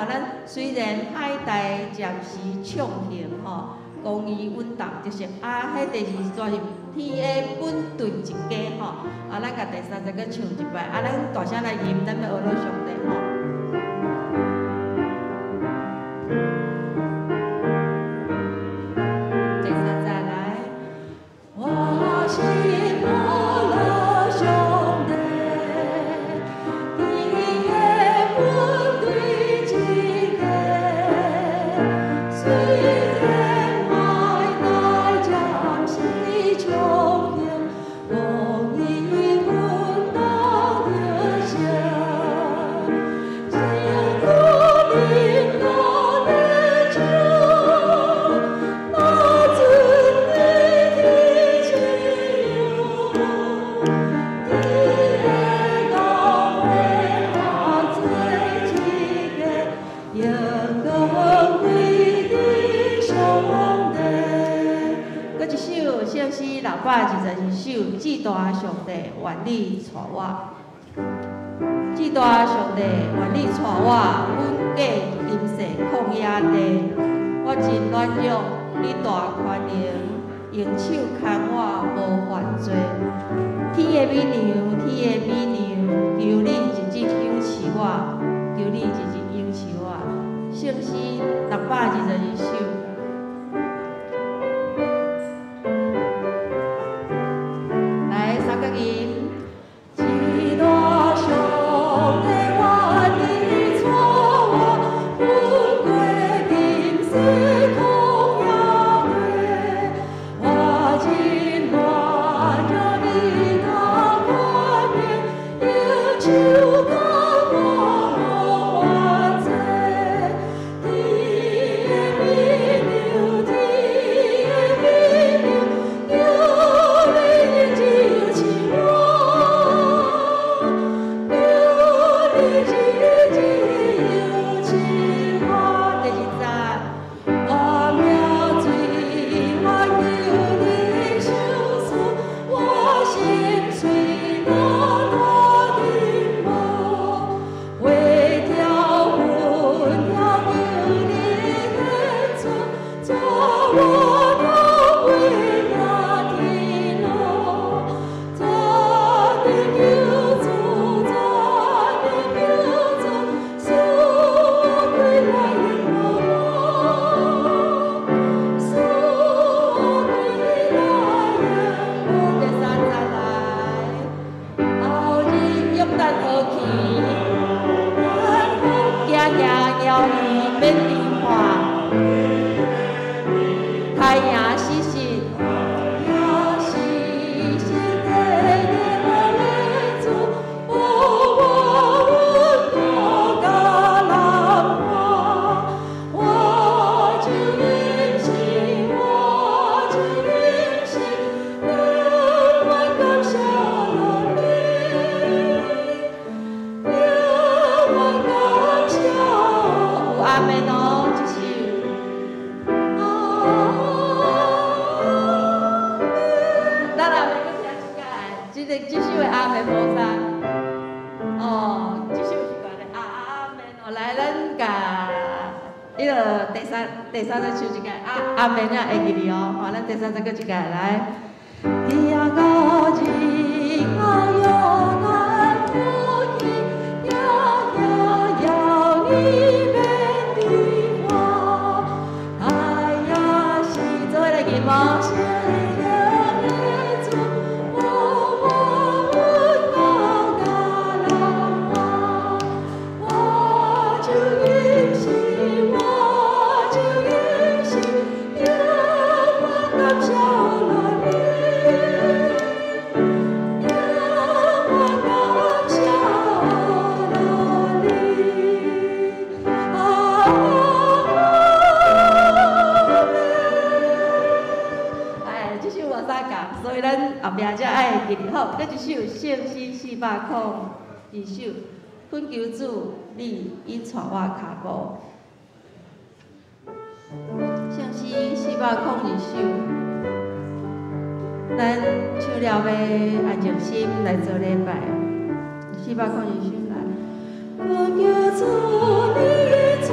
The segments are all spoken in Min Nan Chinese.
吼，咱雖然海帶暫時暢行吼，公義穩當，就是啊，彼第二煞是天的本頓一家吼。啊，咱共第三節閣唱一擺，啊，咱大聲來吟，咱欲學落上帝吼。第三節來，我心無落上帝，天的本對一家，雖然海帶暫時暢行，公義穩當得勝。真苦臨到的主，那尊的天赐予，天的公義化做一家，榮光歸予上帝。閣一首聖詩622首，至大上帝，願你帶我。至大上帝，願你帶我，穩過今世曠野地。我真軟弱，你大權能，用手牽我無犯罪。天的美娘，天的美娘，求你日日仰視我，求你日日仰視我。聖詩622首。來，三角吟。至大上帝，願你帶我，穩過今世曠野地。我真軟弱，你大權能，用手牽我無犯罪。天的美娘，天的美娘，求你日日仰視我，求你日日仰視我。第二節，我命隨我求你相助，我心碎若大金無，血條粉條求你顯出，帶我到歸行天路，全能救主，全能救主，賜我歸來永無賜我歸來永無。第三節來，後日約旦河去，行行搖魚免治看，太陽死實，也是實的的主，保我穩過迦南岸。我就應信，我就應信，永遠感謝你，永遠感謝。有阿們哦，這首。阿們，咱阿們閣聽一擺，這个這首的阿們無仝。哦，這首是關的阿們哦，來，咱共彼个第三節唱一擺，阿阿們才會記哩哦。吼，咱第三節閣一擺來。行到日到約旦河去，行行搖魚免治看，太陽是做伙來吟哦。聖靈的主，保我穩到迦南岸。我就應信，我就應信，永遠感謝你，永遠感謝你。阿們。哎，這首無相仝，所以咱後壁才愛會記哩。好，閣一首聖詩402首，懇求主，你引帶我跤步。聖詩402首，咱唱了欲安靜心來做禮拜。402首來，懇求主，你引帶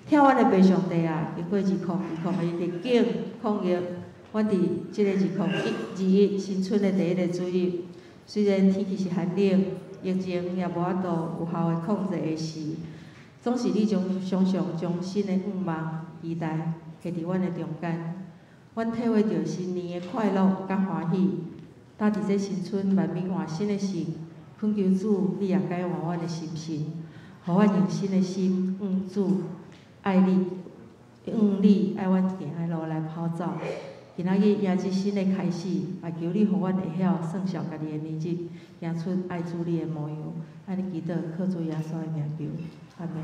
疼阮的父上帝啊，經過2020的逆境抗疫，阮佇這个2021新春的第一個主日，雖然天氣是寒冷，疫情也無法度有效的控制的時，總是你將常常將新的願望、期待下佇阮的中間，阮體會著新年的快樂佮歡喜。搭佇這新春萬民換新的時，懇求主，你也改換阮的心神，予阮用新的心向主愛你，向你愛阮行的路來跑走。今仔日迎接新的開始，也求你予阮會曉算數家己的年日，行出愛主你的模樣。按呢祈禱，靠主耶穌的名求，阿們。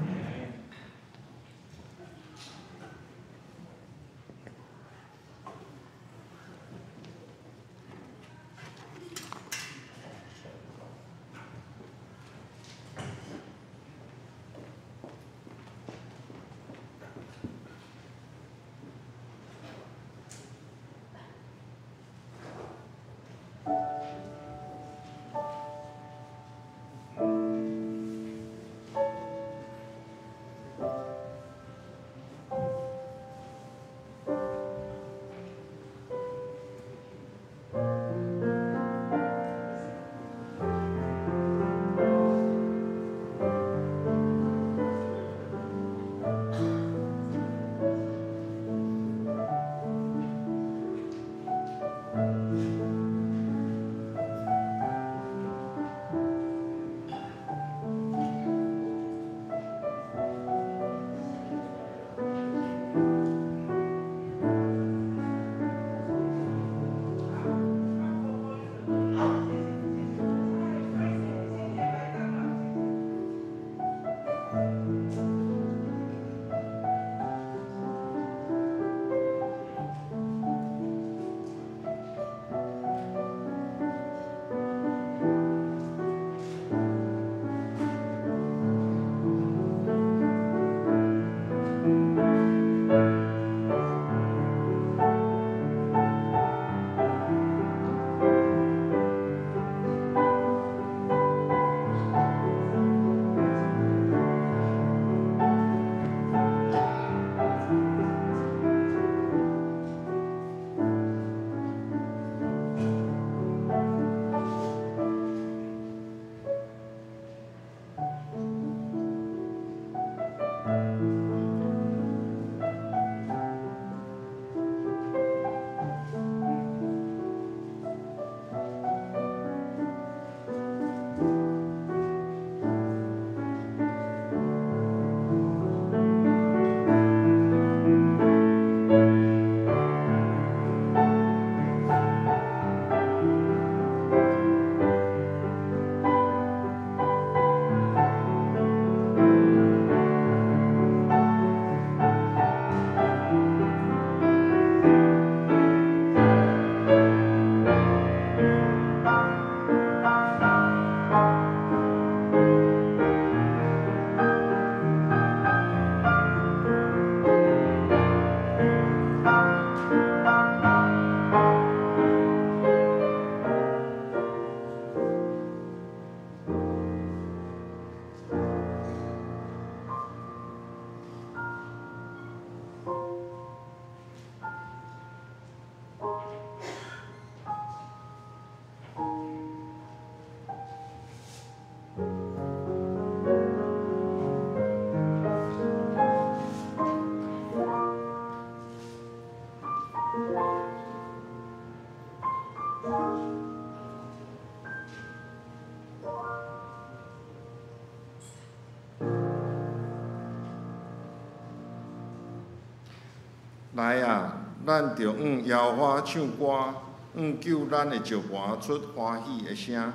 來啊，咱著向耶和華唱歌，向救咱的石磐出歡喜的聲。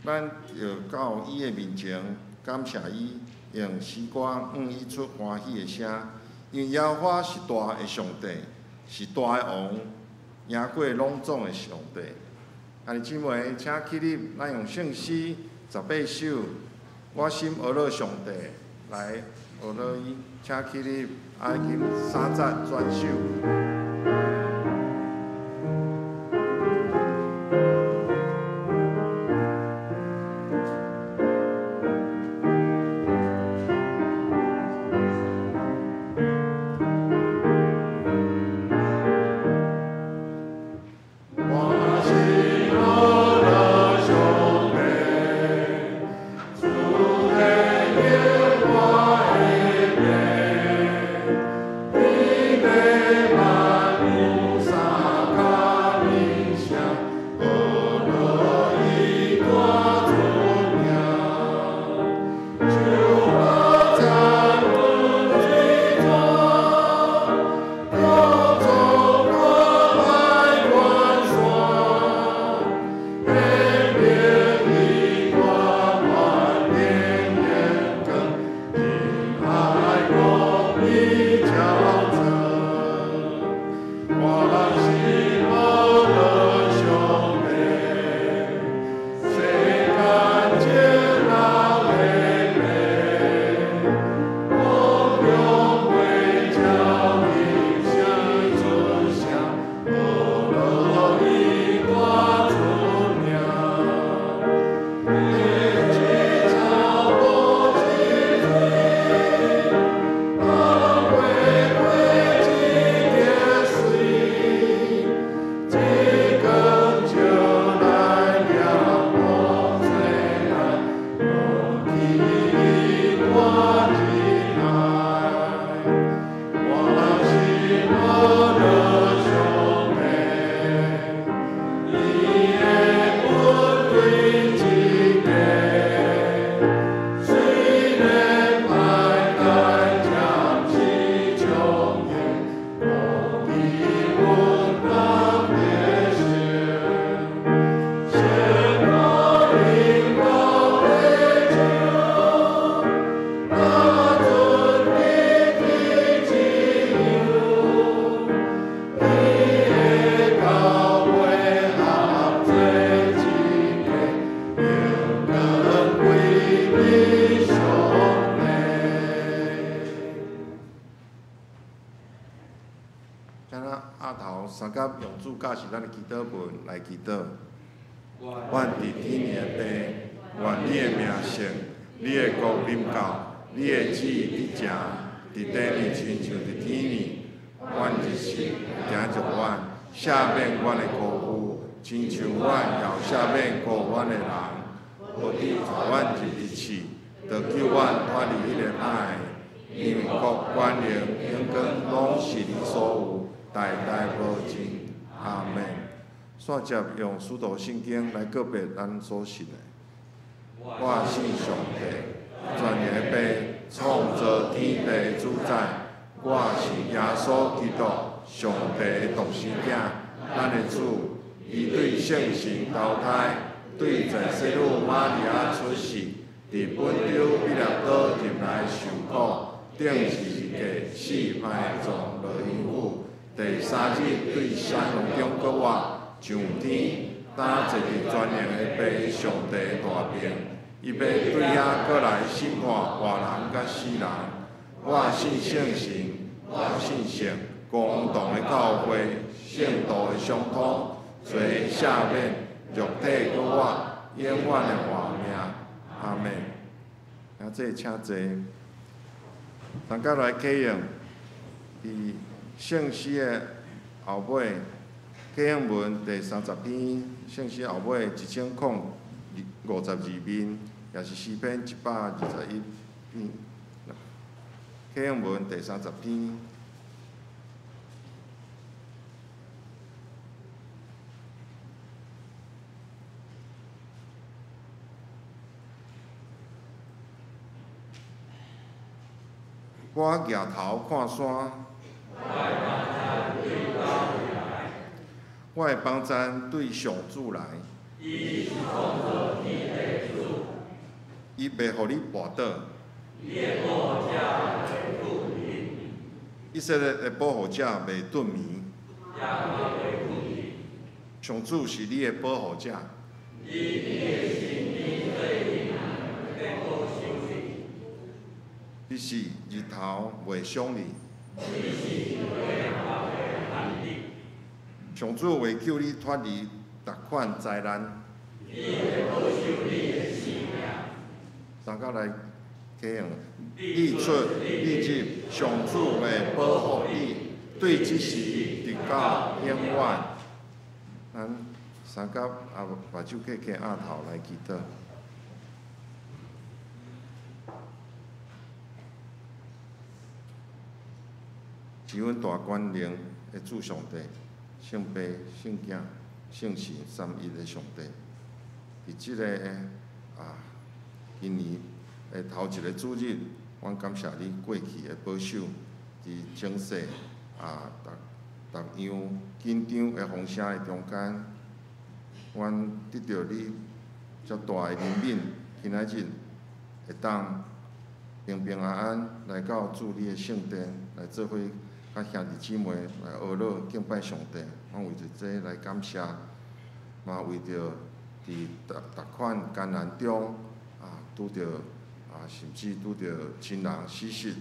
咱著到伊的面前感謝伊，用詩歌向伊出歡喜的聲。因為耶和華是大的上帝，是大的王，贏過攏總的上帝。兄弟姊妹，請起立，咱用聖詩18首，我心呵咾上帝來呵咾伊，請起立，愛金三節全首。額頭，相佮用主教示咱的祈禱文來祈禱。阮佇天的父，願你的名聖，你的國臨到，你的旨意得成，佇地面親像佇天呢。阮日食行著阮，赦免阮的過負，親像阮也赦免過阮的人。無得帶阮入去試，著救阮脫離彼個歹的。因為國、權能、榮光，攏是你所有，代代無盡。阿們。煞接用使徒信經來告白咱所信的。我信上帝，全能的父，創造天地的主宰。我信耶穌基督，上帝的獨生囝，咱的主。伊對聖神投胎，對在聖女瑪利亞出世，佇本丟彼拉多入來受苦，釘十字架死埋葬落陰府，第三日對死人中復活，上天，擔坐佇全能的父上帝大爿，伊欲對遐閣來審判活人佮死人。我信聖神，我信聖公同的教會，聖徒的相通，罪赦免，肉體閣活，永遠的活命。阿們。啊，這請坐。大家來啟用，佇聖詩的後尾，啟用文第30篇，聖詩後尾1052面，也是詩篇121篇。啟用文第三十篇。我舉頭看山，我的幫贊對上主來。伊袂予你跋倒。以色列的保護者袂頓眠。上主是你的保護者。你是日頭袂傷你。上主會救你脫離逐款災難。大家來啟用，日出日入，上主會保護你，對這時直到永遠。咱相佮啊，目睭閉閉，額頭來祈禱。是阮大權能的主上帝，聖父、聖囝、聖神三一的上帝。佇這个今年的頭一个主日，阮感謝你過去的保守，佇情勢逐逐樣緊張的風聲的中間，阮得著你遮大的憐憫，今仔日會當平平安安來到主你的聖殿來做伙，佮兄弟姊妹來學樂敬拜上帝。阮為著這來感謝，嘛為著佇逐逐款艱難中拄著甚至拄著親人死失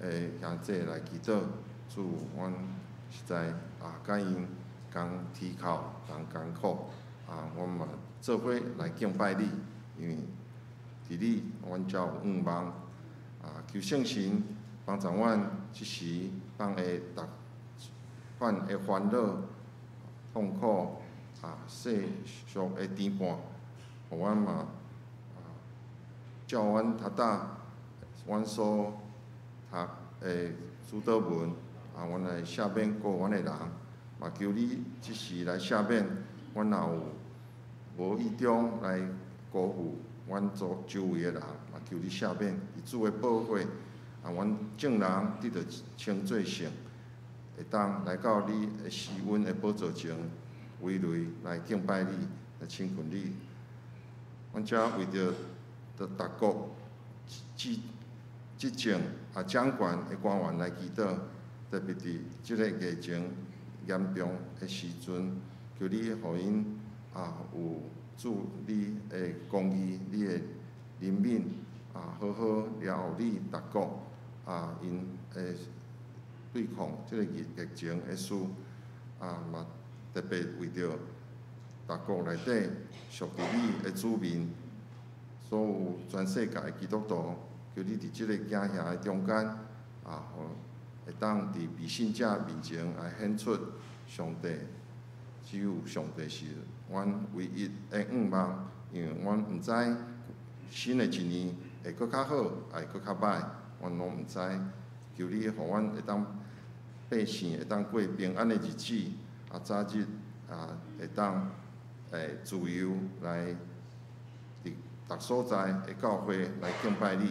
的兄弟來祈禱，主，阮實在佮𪜶仝啼哭，同艱苦阮嘛做伙來敬拜你，因為佇你，阮才有向望。求聖神幫助阮這時放下逐款的煩惱、痛苦世俗的牽絆，予阮嘛照阮讀早阮所讀的主禱文，阮來赦免過阮的人，嘛求你這時來赦免阮若有無意中來辜負阮周圍的人，嘛求你赦免。以主的寶血，阮眾人得著清做聖，會當來到你的施恩的寶座前，圍內來敬拜你，來親近你。阮遮為著逐國執政掌權的官員來祈禱，特別佇這个疫情嚴重的時陣，求你予𪜶有主你的公義、你的憐憫好好料理逐國𪜶的對抗這个疫情的事。啊嘛特別為著逐國內底屬佇你的子民，所有全世界的基督徒，求你佇這個驚嚇的中間，啊，予會當佇未信者面前來顯出上帝，只有上帝是阮唯一的向望，因為阮毋知新的一年會閣較好，會閣較歹，阮攏毋知。求你予阮會當百姓會當過平安的日子，啊，早日啊會當會自由來佇逐所在的教會來敬拜你。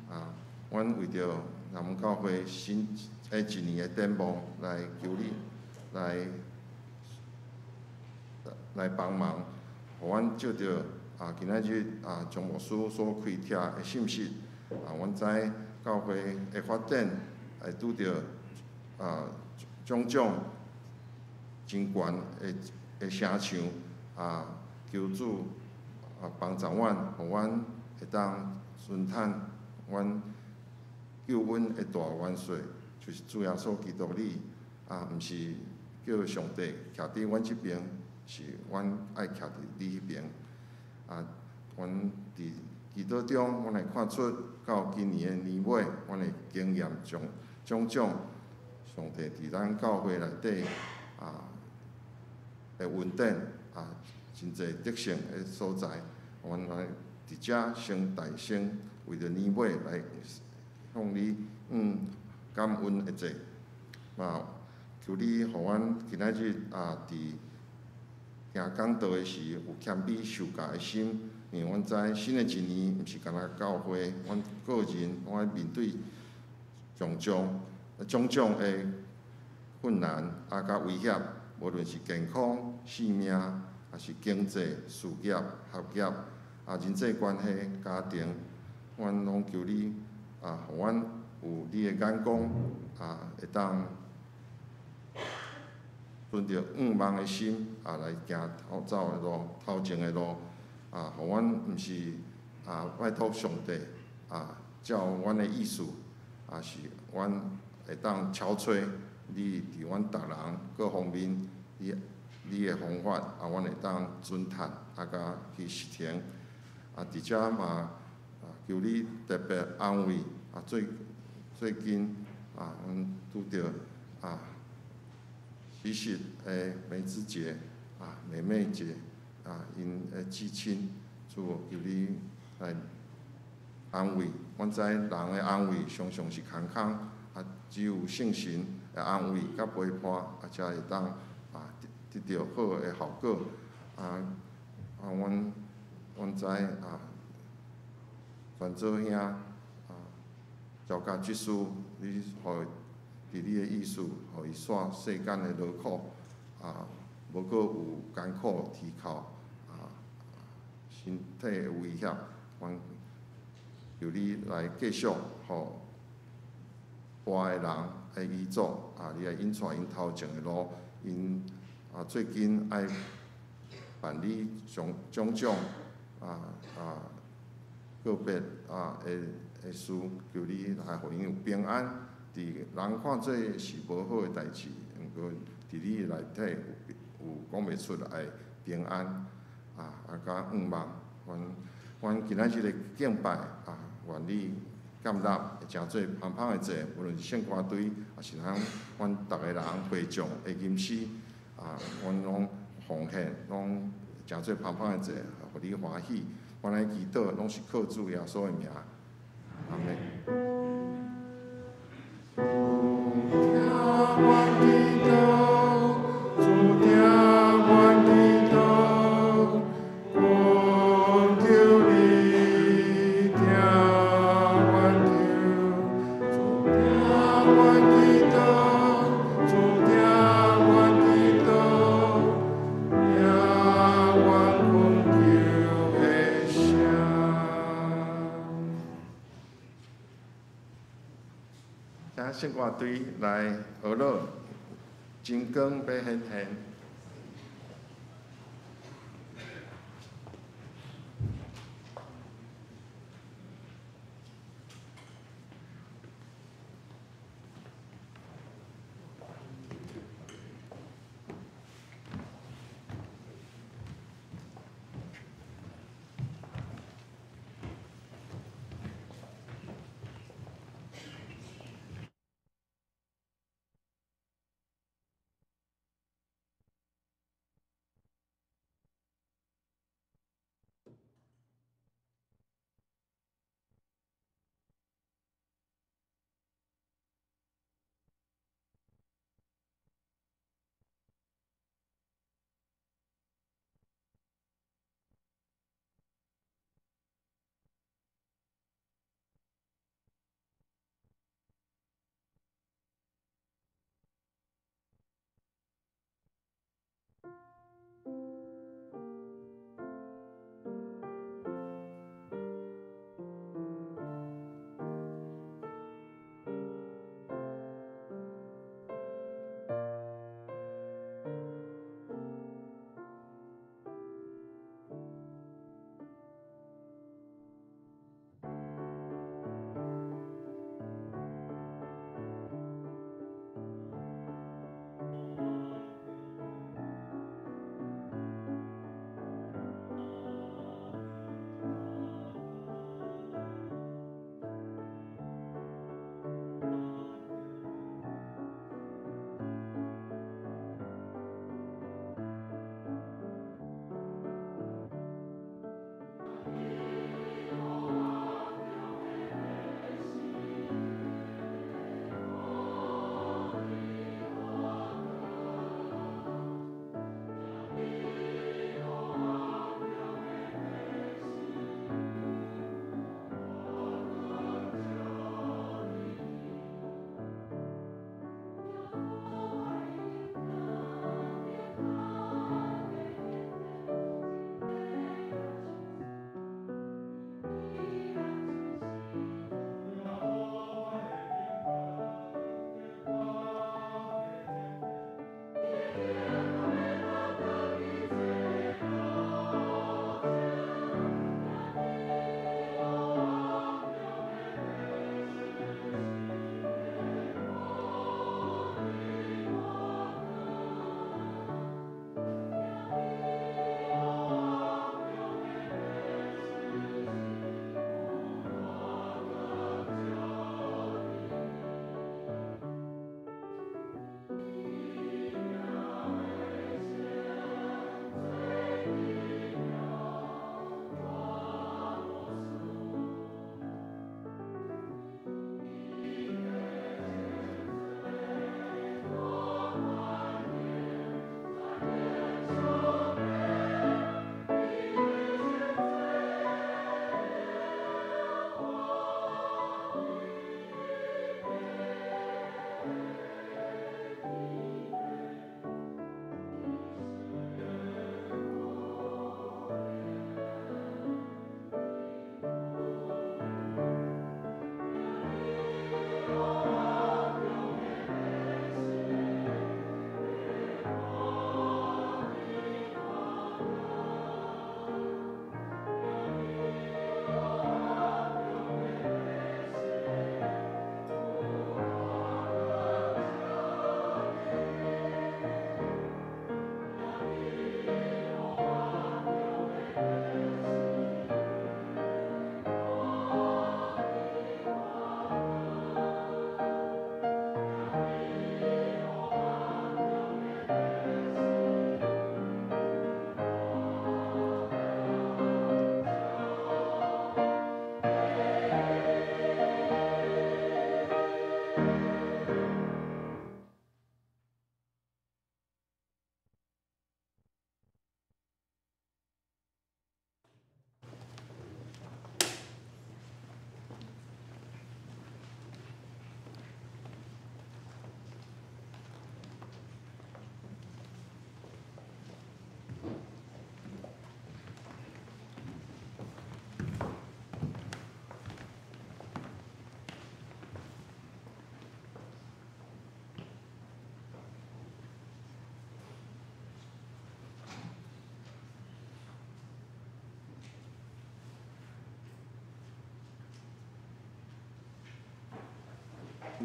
啊，阮為著咱們教會新的一年的展望，來求你來來幫忙，予阮藉著啊今仔日啊張牧師所開拓的信息，啊，阮知教會的發展會拄著啊種種真懸的的城牆，啊，求主啊幫助阮，予阮會當順坦阮救阮的大元帥，就是主耶穌基督你，啊，毋是叫上帝徛佇阮這邊，是阮愛徛佇你彼邊。啊，阮佇祈禱中，阮會看出到今年的年尾，阮會經驗種種種上帝佇咱教會內底啊的恩典啊，真濟得勝的所在，阮來佇遮先大聲為著年尾來向你感恩的祭，嘛求你予阮今仔日啊佇聽講道的時有謙卑受教的心，因為阮知新的一年毋是干焦教會，阮個人攏愛面對種種種種的困難啊，佮威脅，無論是健康、性命，抑是經濟、事業、學業，啊，人際關係、家庭，阮攏求你啊，予阮有你的眼光啊，會當存著向望的心啊，來行頭走的路、頭前的路啊，予阮毋是啊拜託上帝啊，照阮的意思，啊是阮會當敲揣你佇阮逐人各方面，你你的方法啊，阮會當遵趁啊，佮去實行。啊，佇遮嘛啊，求你特別安慰啊，最最近啊，阮拄著啊。喜事的梅子姐啊，妹妹姐啊，𪜶的至親，主求你來安慰。阮知人的安慰常常是空空，啊，只有聖神的安慰佮陪伴，啊，才會當啊得得著好的效果。啊啊，阮阮知啊，傳祖兄啊，趙家執事，你予佇你的意思，予伊煞世間的勞苦，啊，無閣有艱苦啼哭，啊，身體的威脅，阮求你來繼續，予活的人的遺囑，啊，你來引帶𪜶頭前的路，𪜶啊最近愛辦理種種種啊啊個別啊的的事，求你來予𪜶有平安。佇人看做是無好的代誌，毋過佇你內底有有講袂出來的平安啊，啊，佮向望。阮阮今仔日的敬拜啊，願你接納會成做芳芳的祭，無論是聖歌隊，抑是咱阮逐个人會眾的吟詩啊，阮攏奉獻，攏成做芳芳的祭，予你歡喜。阮來祈禱，攏是靠主耶穌的名。阿們。主聽阮祈禱，主聽阮祈禱，懇求你聽阮求。主聽阮祈禱，主聽阮祈禱，聽阮懇求的聲。請聖歌隊來學樂，真光欲顯現。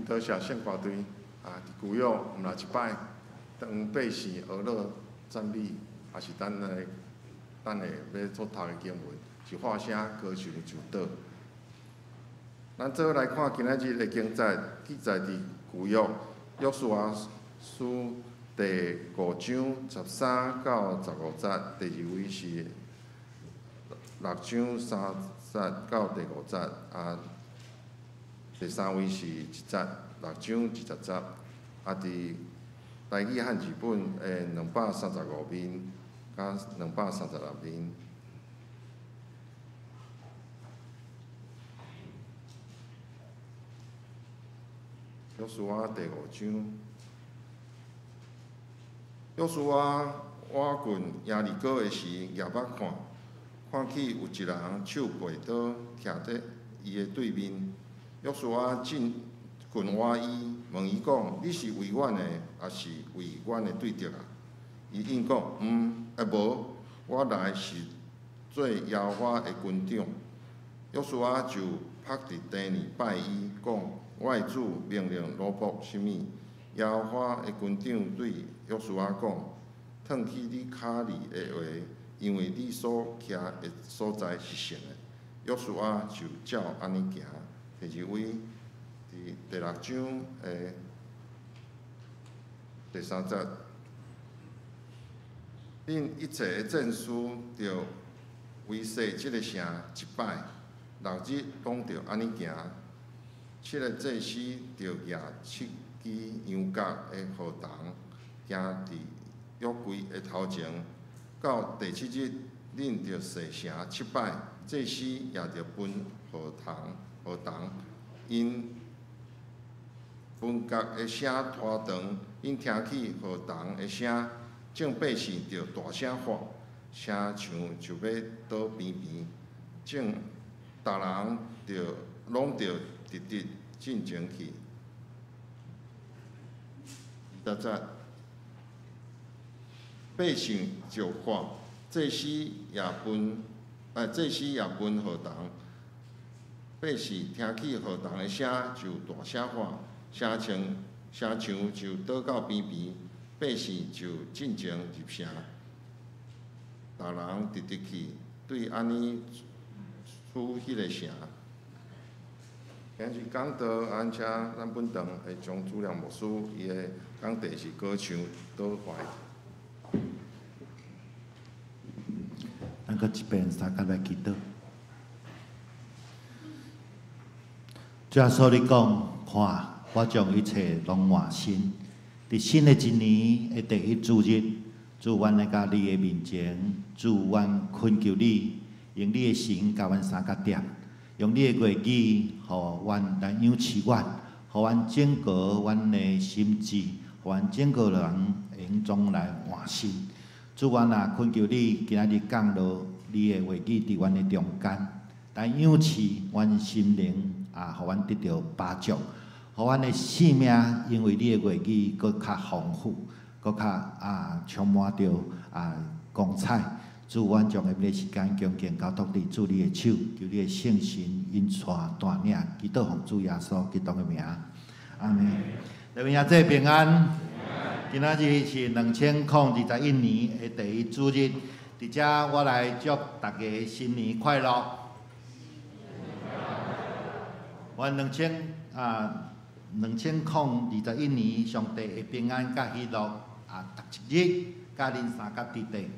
多谢圣歌队啊！伫旧约，毋若一摆，当百姓学乐赞美，也是咱来等下欲做读的经文，是喊声高墙就倒。咱做伙来看今仔日的经节，记载伫旧约约书亚书第五章13到15节，第二位是六章三节到第五节，啊，第三位是一节，六章20节，啊，伫台语汉字本的235面佮236面。约书亚第五章，约书亚倚近耶利哥的时，举目看，看见有一人手背刀徛伫伊的对面。约书亚进近倚伊，问伊讲：你是为阮的，抑是为阮的对敌啊？伊应讲：毋，无，我来是做耶和华的军长。约书亚就伏伫地里拜伊，讲：我的主命令奴仆啥物？耶和华的军长对约书亚讲：褪去你跤里的鞋，因为你所徛的所在是圣的。约书亚就照按呢行。第二位，伫第六章的第三节，恁一切的战士著围洗这个城一摆，六日拢著按呢行。七个祭司著举七支羊角的号筒，行伫约柜的头前。到第七日，恁著洗城七摆，祭司也著分号筒。号筒，𪜶分角的声拖长，𪜶听起号筒的声，众百姓就大声喊，城墙就欲倒平平，众逐人就拢著直直进前去。20节，百姓就喊，祭司也分号筒。百姓听起号筒的声，就大声喊，城墙城墙就倒到平平，百姓就进前入城，逐人直直去，对按呢取彼个城。今日讲道，按请咱本堂的张主任牧师，伊的讲题是高墙倒坏。咱阁一遍相佮来祈祷。主耶稣，你讲，看，我将一切拢换新。伫新的一年的第一主日，主，阮来到你的面前，主，阮恳求你，用你的神共阮相佮踮，用你的话语，予阮来养赐阮，予阮整个阮的心志，予阮整个人会用总来换新。主，阮也恳求你，今仔日降落你的话语伫阮的中间，来养赐阮心灵。啊，予阮得著饱足，予阮的生命因为你的话语阁较丰富，阁较啊充满著啊光彩。主，阮将下晡时间恭敬交托伫主你的手，求你的圣神引带带领，祈祷奉主耶稣基督的名，阿们。各位兄弟平安。今仔日是2021年的第一主日，伫遮我来祝大家新年快乐。愿2021年，上帝的平安佮喜乐啊，逐一日佮恁相佮伫底。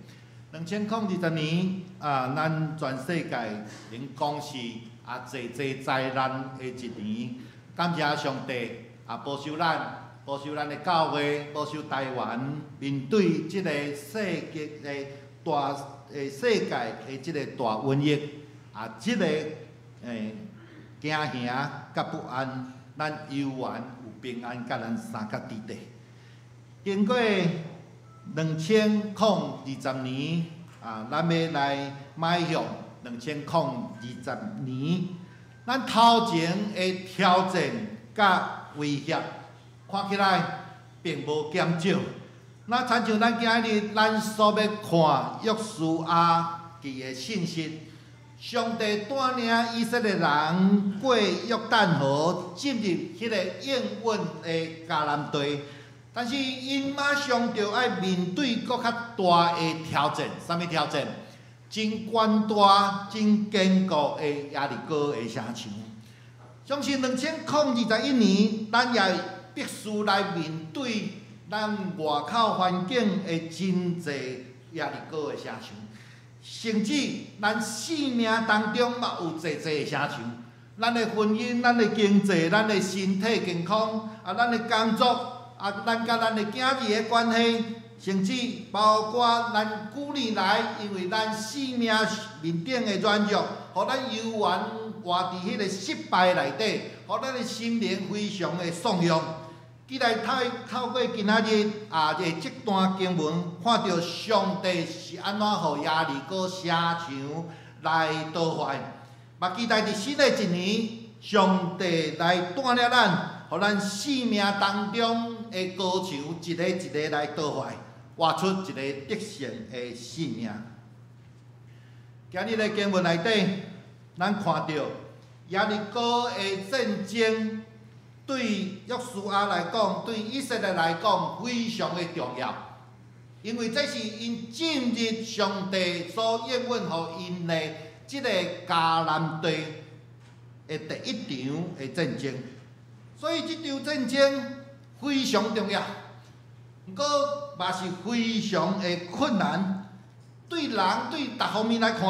2020年啊，咱全世界能讲是啊济济灾难的一年。感谢上帝啊，保守咱，保守咱的教会，保守台湾，面对这个世界的这个大瘟疫啊，这个惊吓佮不安，咱犹原有平安佮咱相佮伫底。经过2020年啊，咱欲来迈向2020年，咱头前的挑战佮威胁，看起来并无减少。那亲像咱今日咱所欲看约书亚记的信息，上帝帶領以色列人過約旦河，進入彼个應允的迦南地。但是𪜶馬上就愛面對閣較大的挑戰，啥物挑戰？真懸大、真堅固的耶利哥的城牆。相信2021年，咱也必須來面對咱外口環境的真濟耶利哥的城牆，甚至咱生命當中嘛有濟濟的城牆。咱的婚姻、咱的經濟、咱的身體健康，啊，咱的工作，啊，咱佮咱的囝兒的關係，甚至包括咱舊年來，因為咱生命面頂的軟弱，予咱猶原活佇彼个失敗內底，予咱的心靈非常的喪容。既來透過今仔日啊，這段經文，看著上帝是按怎予耶利哥城牆來倒壞。嘛期待佇新的一年，上帝來帶領咱，予咱生命當中的高牆一个一个來倒壞，活出一个得勝的生命。今日的經文內底，咱看著耶利哥的戰爭對約書亞來講，對以色列來講非常的重要，因為這是𪜶進入上帝所應允予𪜶的這个迦南地的第一場的戰爭，所以這場戰爭非常重要，毋過嘛是非常的困難，對人對逐方面來看，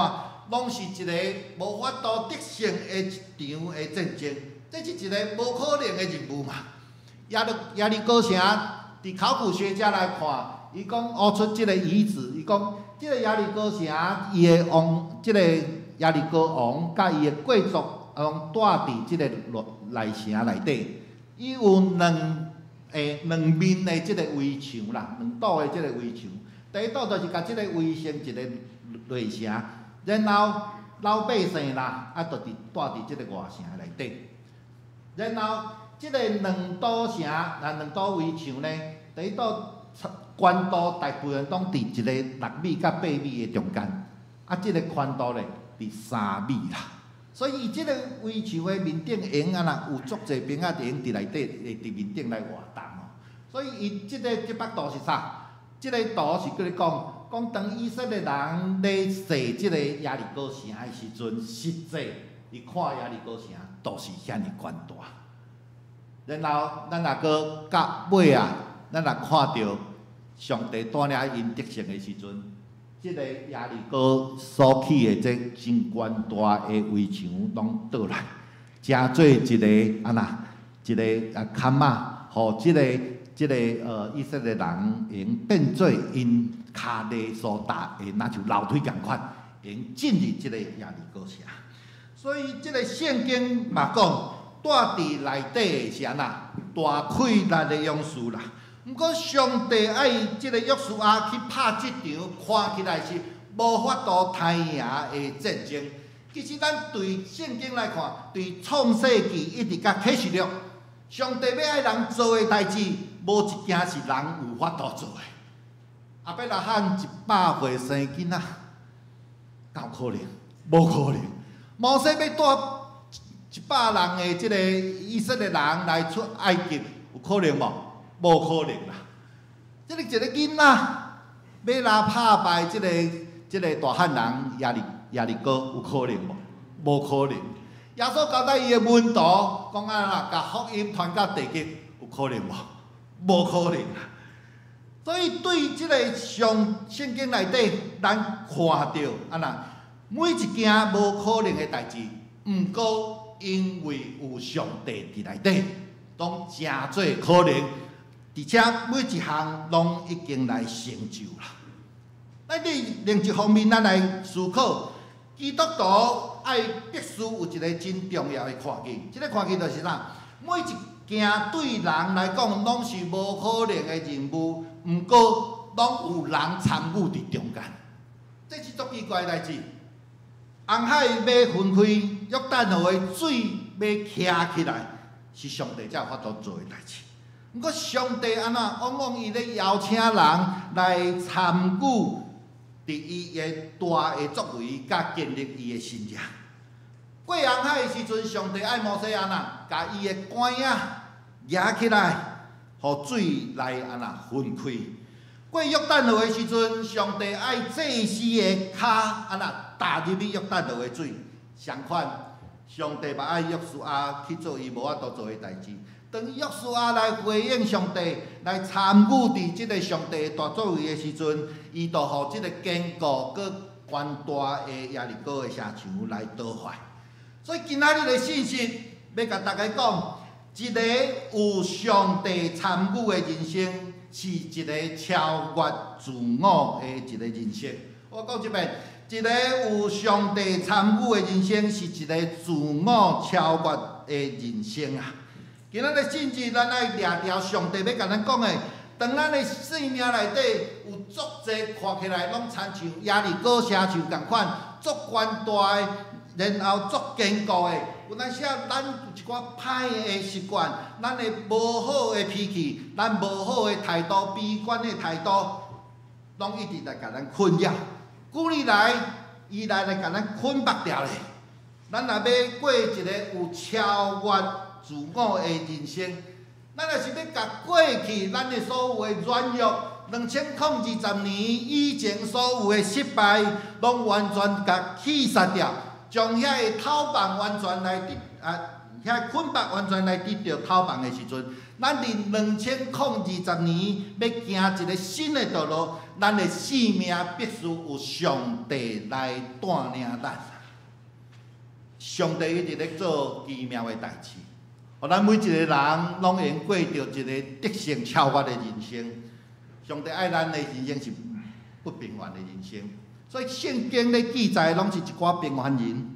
攏是一个無法度得勝的一場的戰爭，這是一个無可能的任務嘛。耶利哥城，佇考古學家來看，伊講挖出這个遺址，伊講這个耶利哥城，伊的王，這个耶利哥王佮伊的貴族，攏住佇這个內城內底，伊有兩面的這个圍牆啦，兩堵的這个圍牆。第一堵就是共這个圍成一个內城，然後老百姓啦，啊，就佇住佇這个外城內底。然後這个兩堵城，啊，兩堵圍牆呢，第一堵寬度大部分攏佇一个6米佮8米的中間，啊，這个寬度咧佇3米啦。所以伊這个圍牆的面頂會用按怎有足濟兵仔會用佇內底，會佇面頂來活動吼。所以伊這个這幅圖是啥？這个圖是閣咧講，講當以色列人咧踅這个耶利哥城的時陣，實際伊看耶利哥城都是遐爾懸大。然後咱若閣到尾啊，咱若看著上帝帶領𪜶得勝的時陣，這个耶利哥所起的這真懸大的圍牆攏倒來，成做一个按怎一个啊坎仔，予這个以色列人會用變做𪜶跤的所踏的，若像樓梯仝款，會用進入這个耶利哥城。所以這个聖經嘛講，住佇內底的是按怎大氣力的勇士啦。毋過上帝愛這个約書亞去拍這場看起來是無法度刣贏的戰爭。其實咱對聖經來看，對創世記一直到啟示錄，上帝欲愛人做的代誌，無一件是人有法度做的。亞伯拉罕100歲生囡仔，敢有可能？無可能。摩西欲帶100人的這个以色列人來出埃及，有可能無？無可能啦！這个一个囡仔欲來拍敗這个大漢人耶利哥，有可能無？無可能。耶穌交代伊的門徒講按怎，共福音傳到地極，有可能無？無可能啦！所以對這个上聖經內底，咱看著按怎，每一件無可能的代誌，毋過因為有上帝佇內底，攏成做可能，而且每一項攏已經來成就啦。咱佇另一方面，咱來思考，基督徒愛必須有一个真重要的看見，這个看見就是啥？每一件對人來講攏是無可能的任務，毋過攏有人參與佇中間，這是足奇怪的代誌。紅海欲分開，約旦河的水欲徛起來，是上帝才有法度做的代誌。毋過上帝按怎，往往伊咧邀請人來參與佇伊的大的作為，佮經歷伊的神蹟。過紅海的時陣，上帝愛摩西按怎，共伊的竿仔舉起來，予水來按怎分開。過約旦河的時陣，上帝愛祭司的跤按怎踏入去約旦河的水。相款，上帝嘛愛約書亞去做伊無法度做的代誌。當約書亞來回應上帝，來參與佇這个上帝的大作為的時陣，伊就予這个堅固閣懸大的耶利哥的城牆來倒壞。所以今仔日的信息，欲共大家講，一个有上帝參與的人生，是一个超越自我的一个人生。我講一遍，一个有上帝參與的人生，是一个自我超越的人生啊！今仔日信息，咱愛掠著上帝欲共咱講的。當咱的生命內底有足濟看起來攏親像耶利哥城牆仝款，足懸大的，然後足堅固的，有當時啊，咱有一寡歹的習慣，咱的無好的脾氣，咱無好的態度、悲觀的態度，攏一直來共咱困擾。久年來，伊來共咱捆縛牢咧。咱若欲過一个有超越自我的人生，咱若是欲共過去咱的所有的軟弱，2020年以前所有的失敗，攏完全共去殺掉，將遐个透網完全來得啊，遐捆縛完全來得著透網的時陣，咱佇2020年欲行一个新的道路，咱的生命必須有上帝來帶領咱。上帝一直咧做奇妙的代誌，予咱每一個人攏會用過著一个得勝超越的人生。上帝愛咱的人生是不平凡的人生，所以聖經咧記載攏是一寡平凡人，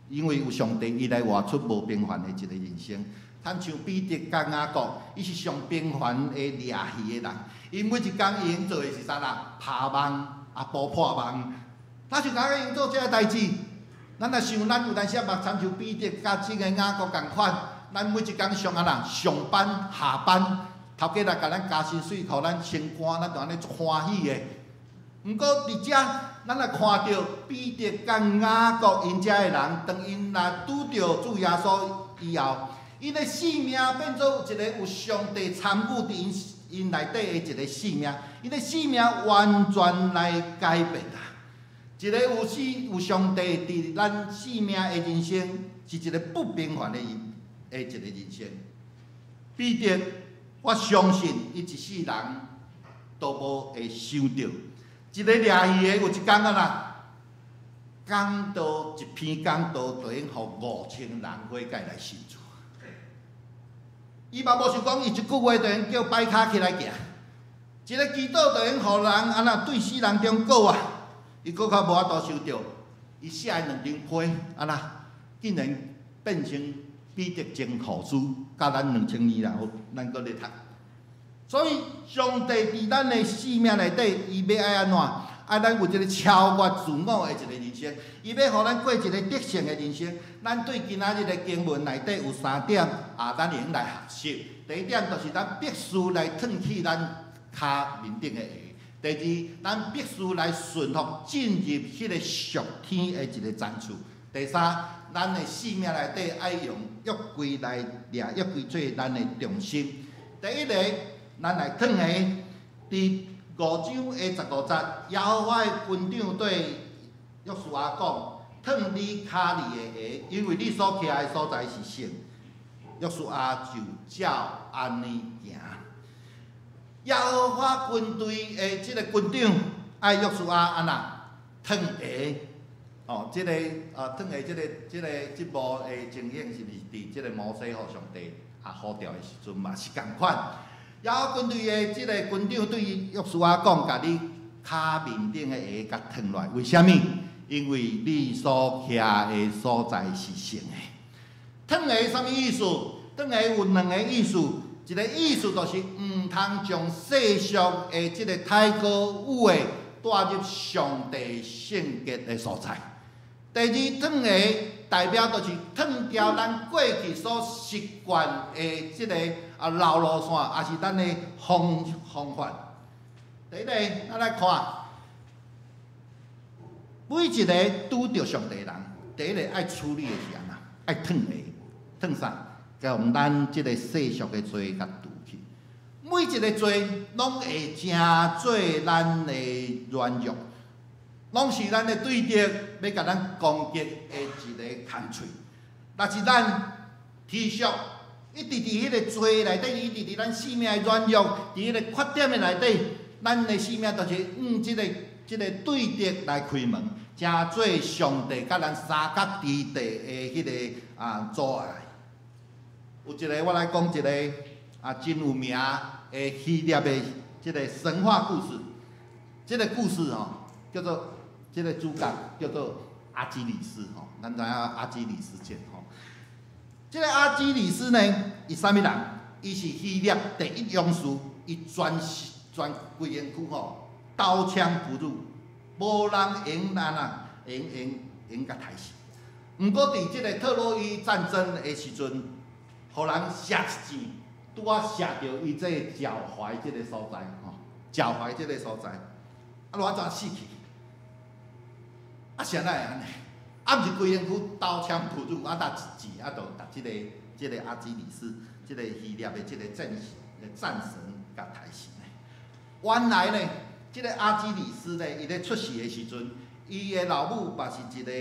因為有上帝，伊來活出無平凡的一个人生。親像彼得佮雅各，伊是上平凡的掠魚的人，伊每一工伊用做的是啥啦？拋網啊，補破網，他就共用做這个代誌。咱若想，咱有當時嘛，親像彼得佮這个雅各仝款，咱每一工上按怎上班下班，頭家來共咱加薪水，予咱升官，咱就按呢足歡喜的。毋過佇遮，咱若看著彼得佮雅各𪜶遮的人，當𪜶若拄著主耶穌以後，𪜶的生命變做一個有上帝參與佇𪜶內底的一個生命，𪜶的生命完全來改變啊！一個有死有上帝佇咱生命的人生，是一個不平凡的一個人生。彼得，我相信伊一世人都無會想著，一個掠魚的有一工啊啦，講道一篇講道，就用予5000人悔改來信主。伊嘛無想講，伊一句話就用叫擺跤起來行，一个祈禱就用予人按怎對死人中過活。伊閣較無法度想著，伊寫的兩張批按怎，竟然變成彼得前後書，佮咱2000年來，咱閣咧讀。所以上帝佇咱的生命內底，伊欲愛按怎？愛咱有一個超越自我的一個人生，伊欲予咱過一個得勝的人生。咱對今仔日的經文內底有三點啊，咱會用來學習。第一點就是咱必須來褪去咱跤面頂的鞋。第二，咱必須來順服進入彼個屬天的一個層次。第三，咱的生命內底愛用約櫃來掠約櫃做咱的中心。第一個，咱來褪鞋，佇5章的15節，耶和華的軍長對約書亞講：褪你跤裡的鞋，因為你所徛的所在是聖。約書亞就照按呢行。耶和華軍隊的這个軍長愛約書亞按怎褪鞋？哦，這个啊褪鞋，這个這幕的情形是毋是佇這个摩西予上帝啊呼召的時陣嘛是仝款？耶和華軍隊的這个軍長對約書亞講：共你跤面頂的鞋共褪落來，為啥物？因為你所徛的所在是聖的。褪鞋啥物意思？褪鞋有兩个意思，一个意思就是毋通將世俗的這个太高有的帶入上帝聖潔的所在。第二，褪鞋代表就是褪掉咱過去所習慣的這个啊老路線，抑是咱的方法。第一个，咱來看，每一个拄著上帝的人，第一个愛處理的是按怎？愛褪鞋，褪啥？將咱這个世俗的罪共除去。每一个罪攏會成做咱的軟弱，攏是咱的對敵欲共咱攻擊的一个空喙。若是咱持續一直佇彼个罪內底，一直佇咱生命的軟弱，佇彼個缺點的內底，咱的生命就是向這個對敵來開門，成做上帝佮咱三角之地的彼个阻礙。有一个，我來講一个真有名的希臘的這个神話故事。這个故事吼，叫做這个主角叫做阿基里斯吼，咱知影阿基里斯箭吼。這个阿基里斯呢，伊啥物人？伊是希臘第一勇士，伊全規身軀吼，刀槍不入，無人會按怎，會用共刣死。毋過佇這个特洛伊戰爭的時陣，予人射一箭，拄仔射著伊這个腳踝這个所在吼，腳踝這个所在，啊，怎死去？啊，啥會按呢？啊，毋是規身軀刀槍不入，啊，焦一箭，啊，就共這個阿基里斯，這个希臘的這个戰神共刣死呢。原來呢，這个阿基里斯呢，伊咧出世的時陣，伊的老母嘛是一个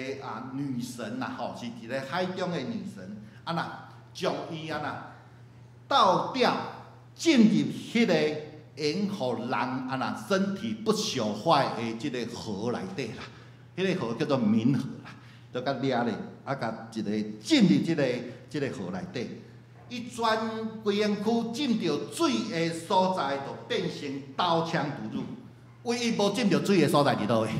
女神啦，吼，是一个海中的女神，啊若將伊按怎倒吊進入彼个會予人按怎身體不朽壞的這个河內底啦，彼个河叫做冥河啦，就共掠咧，啊，共一个浸入這個河內底，伊全規身軀浸著水的所在，就變成刀槍不入。唯一無浸著水的所在佇佗位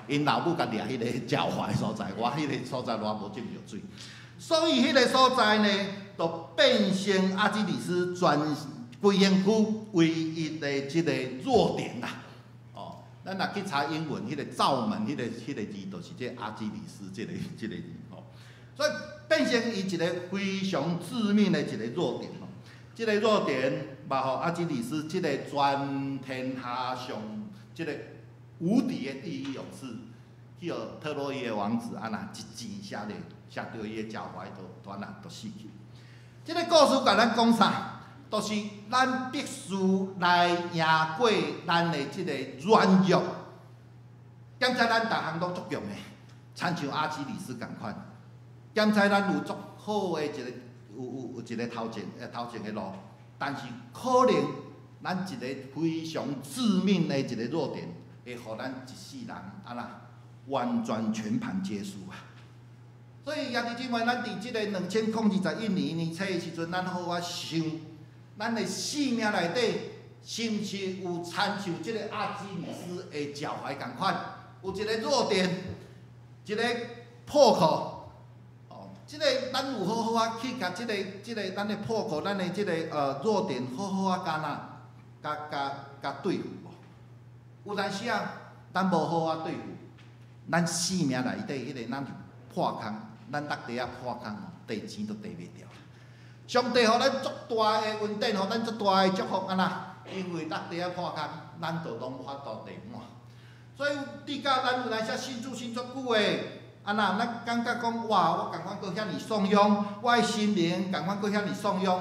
？𪜶老母共掠彼个腳踝所在，我彼个所在偌無浸著水，所以彼个所在呢，就變成阿基里斯全規身軀唯一的這个弱點啦。哦，咱若去查英文，彼个罩門，彼個字，就是這阿基里斯這個字吼。所以變成伊一个非常致命的一个弱點吼。這个弱點嘛，予阿基里斯這个全天下上這个無敵的第一勇士，去予特洛伊的王子按怎一箭射咧，射著伊的腳踝，就按怎就死去。這个故事共咱講啥？就是咱必須來贏過咱的這个軟弱。檢查咱逐項攏足強的，親像阿基里斯仝款。檢查咱有足好的一个有一个頭前的路，但是可能咱一个非常致命的一个弱點，會予咱一世人按怎完全全盤皆輸啊！所以兄弟姊妹，咱佇這个2021年年初的時陣，咱好好想，咱的生命內底是毋是有親像這个阿基里斯的腳踝仝款，有一個弱點，一個破口。哦，這個咱有好好仔去共這個咱的破口，咱的這个弱點，好好仔共怎，共對付無？有當時啊，咱無好好對付，咱生命內底彼个咱破空，咱落地仔破空哦，綴錢都綴袂著啦。上帝予咱足大的恩典，予咱足大的祝福，按怎？因為落地仔破空，咱就攏無法度綴滿。所以，直到咱有當時信主信足久的，按怎？咱感覺講哇，我仝款閣遐爾頌揚，我的心靈仝款閣遐爾頌揚，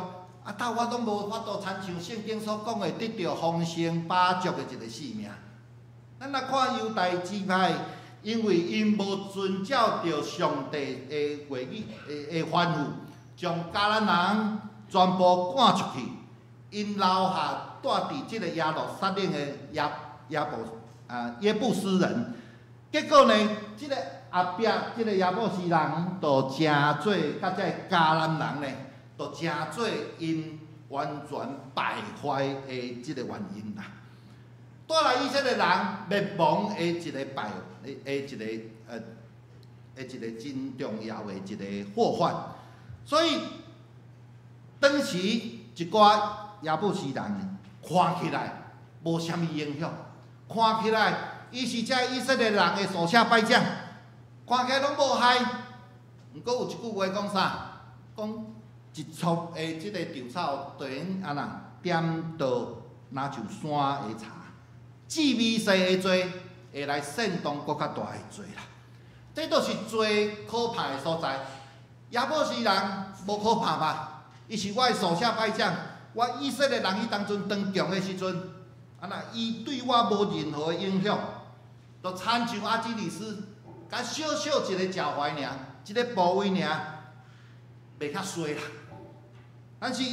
啊，但我攏無法度親像聖經所講的，得著豐盛飽足的一个生命。咱若看猶大支派，因為𪜶無遵照著上帝的話語的吩咐，將迦南人全部趕出去，𪜶留下蹛佇這个耶路撒冷的耶布斯人。結果呢，這个後壁這个耶布斯人就成做佮這个迦南人呢，就成做𪜶完全敗壞的這个原因啦。帶來以色列人滅亡的一个敗的的一个呃的一个真重要的一个禍患。所以當時一寡耶布斯人看起來無啥物影響，看起來伊是這以色列人的數車敗將，看起來攏無害。毋過有一句話講啥？講一束的這個稻草，就會按怎點著若像山的柴。至微細的罪，會會來煽動閣較大的罪啦。這都是罪可怕的所在。耶布斯人無可怕吧？伊是我的屬下敗將，我以色列人彼當陣當強的時陣，啊若伊對我無任何的影響，就親像亞基里斯，共小小一个腳踝爾，一个部位爾，袂較衰啦。但是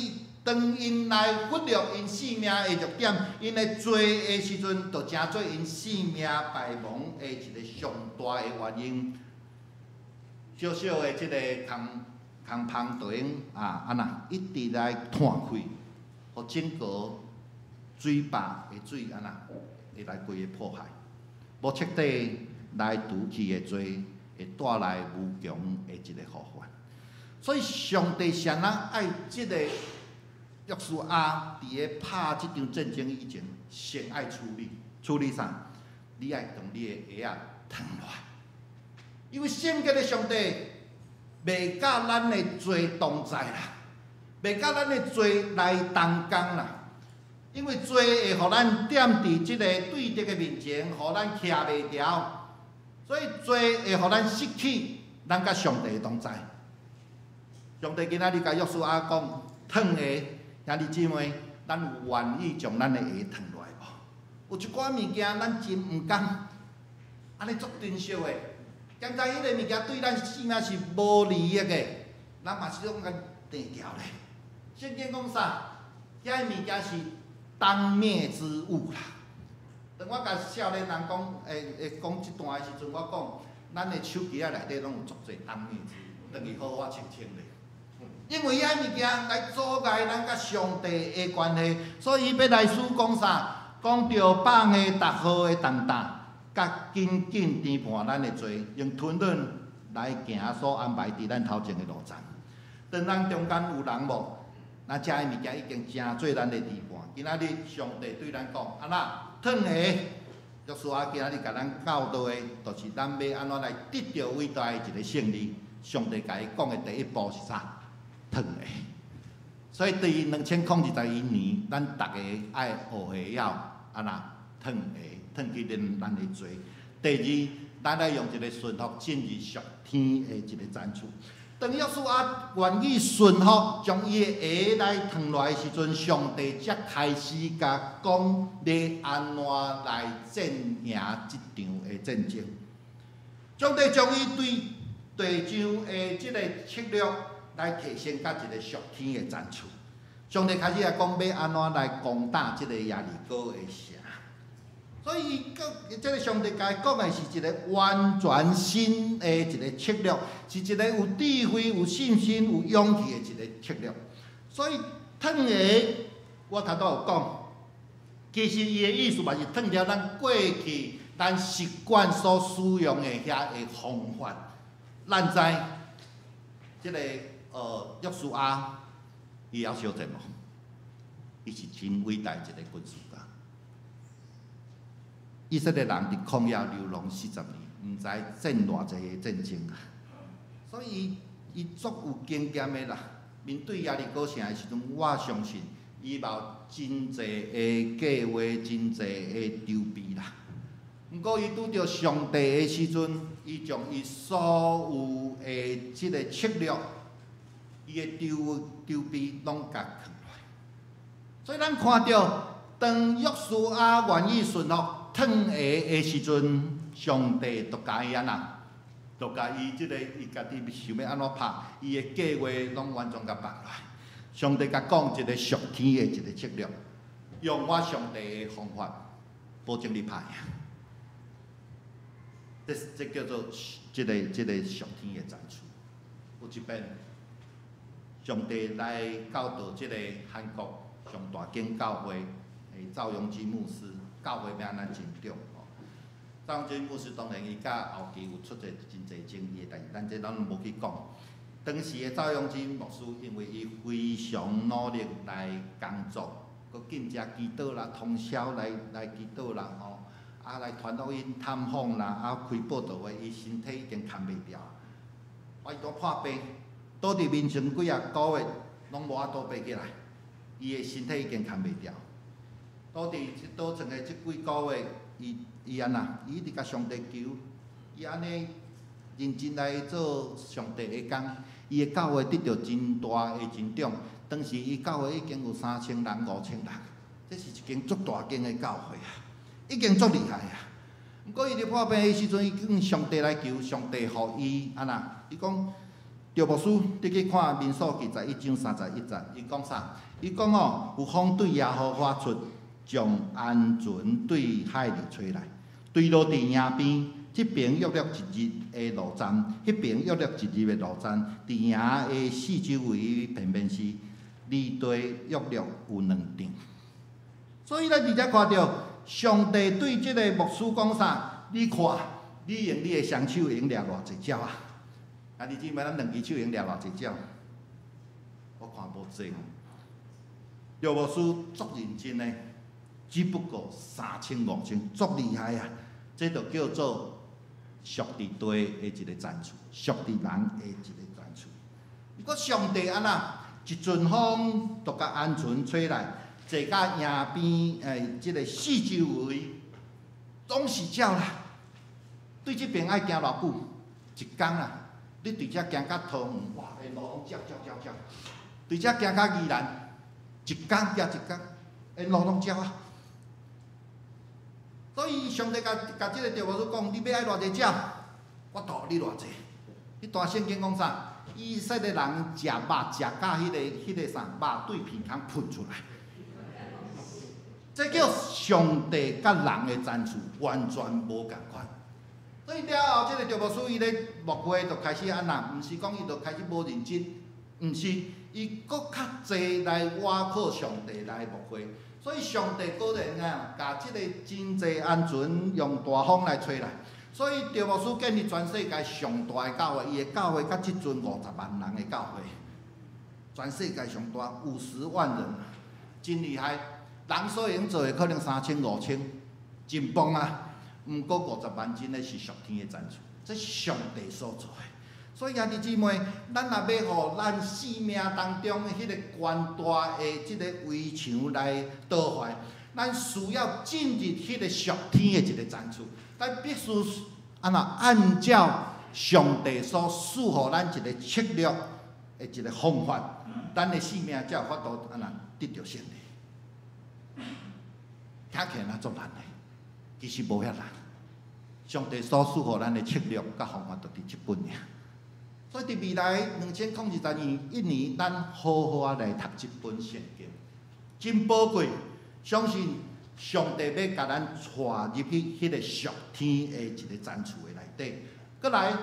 當𪜶來忽略𪜶性命的弱點，𪜶的罪的時陣，就成做𪜶性命敗亡的一个上大的原因。小小的這个空空芳就用啊，按那一直來嘆氣，予整個水壩的水按那會來規个破壞，無徹底來除去的罪，會帶來無窮的一个禍患。所以上帝啥人愛這个約書亞佇咧拍這場戰爭以前，先愛處理，處理啥？你愛將你的鞋仔脫落來，因為聖潔的上帝袂佮咱的罪同在啦，袂佮咱的罪來同工啦。因為罪會予咱踮佇這個對敵的面前，予咱徛袂牢，所以罪會予咱失去咱佮上帝的同在。上帝今仔日共約書亞講，脫鞋，兄弟姊妹，咱有願意將咱的鞋脫落來無？有一寡物件咱真毋甘，按呢足珍惜的，敢知彼个物件對咱性命是無利益的，咱嘛是攏共掟掉咧。聖經講啥？遐个物件是當滅之物啦。當我共少年人講，會講這段的時陣，我講，咱的手機仔內底攏有足濟當滅之物，轉去好好清清咧。因為遐物件來阻礙咱佮上帝的關係，所以欲來書講啥？講著放下逐號的重擔，佮緊緊纏絆咱的罪，用吞忍來行所安排佇咱頭前的路程。當咱中間有人無？咱遮的物件已經成做咱的纏絆。今仔日上帝對咱講：啊那脫鞋，約書亞今仔日共咱教導的，就是咱欲按怎來得著偉大的一个勝利。上帝共伊講的第一步是啥？脫鞋。所以對2021年，咱逐个愛學會曉按怎脫鞋，脫去咱的罪。第二，咱愛用一个順服進入屬天的一个戰區。當約書亞願意順服，將伊的鞋來脫落來的時陣，上帝才開始共講欲按怎來戰贏這場的戰爭。上帝將伊對地上的這個策略來提升到一個屬天的層次。上帝開始來講欲按怎來攻打這個耶利哥的城。所以，這个上帝共伊講的是一个完全新的一个策略，是一个有智慧、有信心、有勇氣的一个策略。所以，脫鞋，我頭拄有講，其實伊的意思嘛是脫掉咱過去咱習慣所使用的遐个方法。咱知這个約書亞，伊會曉相戰無？伊是真偉大一个軍事家。以色列人佇曠野流浪40年，毋知戰偌濟个戰爭啊！所以伊足有經驗的啦。面對耶利哥城的時陣，我相信伊嘛有真濟的計劃，真濟的籌備啦。毋過伊拄著上帝的時陣，伊將伊所有的這个策略，伊的籌備攏共囥落來。所以咱看著，當約書亞願意順服脫鞋的時陣，上帝就共伊按怎，就共伊這个伊家己想欲按怎拍，伊的計劃攏完全共放落來。上帝共講一个屬天的一个策略，用我上帝的方法，保證你拍贏。這叫做這个屬天的戰術。有一遍，上帝來教導這个韓國上大間教會的趙永基牧師，教會欲按怎成長吼。趙永基牧師當然伊佮後期有出現真濟爭議，但是咱這攏無去講。當時的趙永基牧師，因為伊非常努力來工作，閣禁食祈禱啦，通宵來祈禱啦吼，啊來傳福音探訪啦，啊開佈道會，伊身體已經扛袂牢，啊伊拄破病，倒佇眠床幾仔個月，攏無法度爬起來，伊的身體已經扛袂牢。倒佇這倒床的這幾個月，伊伊伊按怎？伊一直共上帝求，伊按呢認真來做上帝的工，伊的教會得著真大的增長。當時伊教會已經有3000人、5000人，這是一間足大間的教會啊，已經足厲害啊。毋過伊佇破病的時陣，伊向上帝來求，上帝予伊按怎？伊講，趙牧師，你去看民數記11章31節，伊講啥？伊講哦，有風對耶和華出，將鵪鶉對海裡吹來，墜落佇營邊，這邊約略一日的路程，彼邊約略一日的路程，佇營的四周圍遍遍時，離地約略有2丈。所以咱佇遮看著，上帝對這个牧師講啥？你看，你用你的雙手會用掠偌濟鳥仔？啊，你姊妹，咱兩支手會用掠偌濟鳥？我看無濟哦。趙牧師足認真的，只不過三千五千，足厲害啊！這就叫做屬佇地的一个層次，屬佇人的一个層次。毋過上帝按怎？一陣風就共鵪鶉吹來，坐甲營邊這个四周圍，攏是鳥啦。對這邊愛行偌久？一工啦。你對遮行到桃園，哇，沿路攏鳥鳥鳥鳥。對遮行到宜蘭，一工行一工，沿路攏鳥仔。所以上帝共共這个趙牧師講，你欲愛偌濟鳥，我予你偌濟。彼段聖經講啥？以色列人食肉食甲彼个啥，肉對鼻孔噴出來。這叫上帝佮人的層次完全無仝款。所以了後，這個趙牧師伊咧牧會就開始按怎？毋是講伊就開始無認真，毋是，伊閣較濟來倚靠上帝來牧會。所以上帝果然啊，共這个真濟鵪鶉用大風來吹來。所以趙牧師建立全世界上大的教會，伊的教會到這陣50萬人的教會，全世界上大50萬人，真厲害。人所會用做的可能三千五千，真棒啊！毋過50萬真的是屬天的層次，這是上帝所做的。所以兄弟姊妹，咱若欲予咱生命當中彼个懸大的這个圍牆來倒壞，咱需要進入彼个屬天的一个層次。咱必須按怎按照上帝所賜予咱一个策略的一个方法，咱的生命才有法度按怎得著勝利。聽起來足難的，其實無遐難。上帝所賜予咱的策略佮方法，就佇這本爾。所以佇未來2021年，咱好好仔來讀這本聖經，真寶貴。相信上帝欲共咱帶入去彼个屬天的一个層次的內底。閣來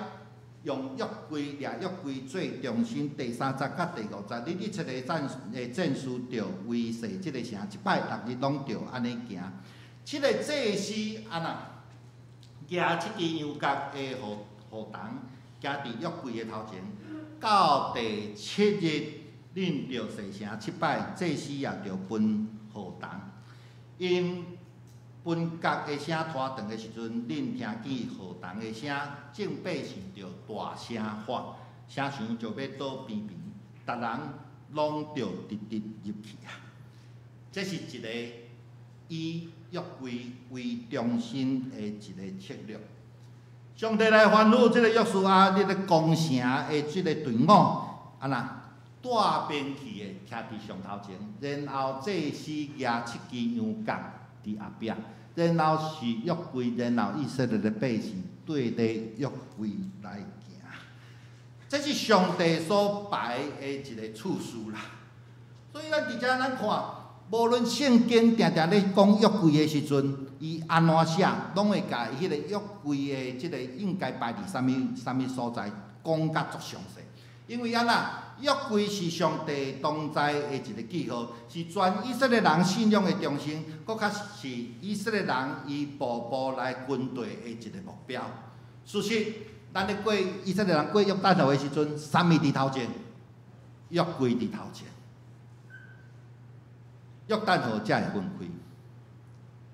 用約櫃掠約櫃做中心，第三節佮第五節，恁一切的戰士著圍圍這个城，一擺六日攏著按呢行。七个祭司按怎舉七支羊角的號筒，行佇約櫃的頭前，到第七日，恁著洗城七擺，祭司也著歕號筒。𪜶歕角的聲拖長的時陣，恁聽見號筒的聲，眾百姓就大聲喊，城牆就欲倒平平，逐人攏著直直入去啊！這是一個以約櫃為中心的一個策略。上帝來吩咐這个約書亞，你咧攻城的這个隊伍，按怎帶兵器的徛佇上頭前，然後祭司舉七支羊角佇後壁，然後是約櫃，然後以色列的百姓對著約櫃來行。這是上帝所排的一个次序啦。所以咱佇遮咱看，無論聖經定定咧講約櫃的時陣，伊按怎寫，攏會共彼个約櫃的這个應該擺佇啥物啥物所在，講甲足詳細。因為按怎，約櫃是上帝同在的一个記號，是全以色列人信仰的中心，閣較是以色列人伊步步來軍隊的一个目標。事實，咱咧過以色列人過約旦河的時陣，啥物佇頭前？約櫃佇頭前。約旦河才會分開。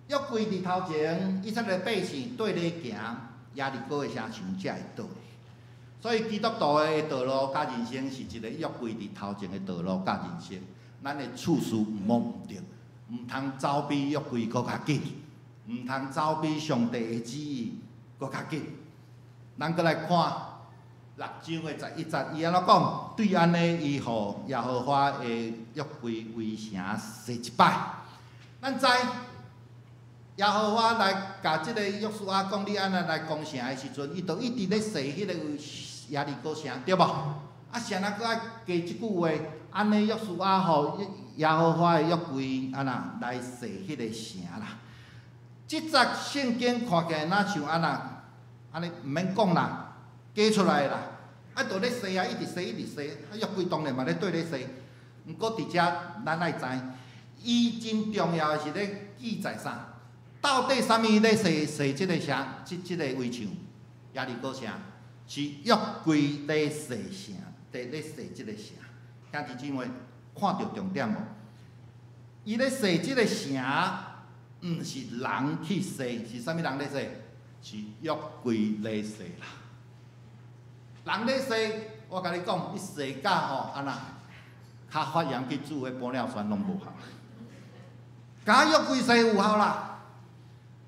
約櫃佇頭前，以色列百姓對咧行，耶利哥的城牆才會倒。所以基督徒的道路佮人生是一个約櫃佇頭前的道路佮人生。咱的次序毋好毋對，毋通走比約櫃閣較緊。毋通走比上帝的旨意閣較緊。咱閣來看六章的十一節，伊按怎講？對按呢，伊予耶和華的約櫃圍城洗一擺。咱知耶和華來共這个約書亞講，你按怎來攻城的時陣，伊就一直咧洗彼个耶利哥城，對無？啊，啥人閣愛加這句話？按呢約書亞予耶和華的約櫃按怎來洗彼個城啦？這節聖經看起來若像按怎？按呢毋免講啦，加出來啦。啊，就咧洗啊，一直洗，一直洗。啊，約櫃當然嘛咧綴咧洗。毋過佇遮咱愛知，伊真重要的是咧記載啥？到底啥物咧洗洗這个城？這個圍牆，耶利哥城是約櫃咧洗城，佇咧洗這个城。兄弟姊妹，看著重點無？伊咧洗這个城，毋是人去洗，是啥物人咧洗？是約櫃咧洗啦。人咧洗，我共你講，你洗甲吼按怎，較發炎去注彼玻尿酸攏無效。共約櫃洗有效啦。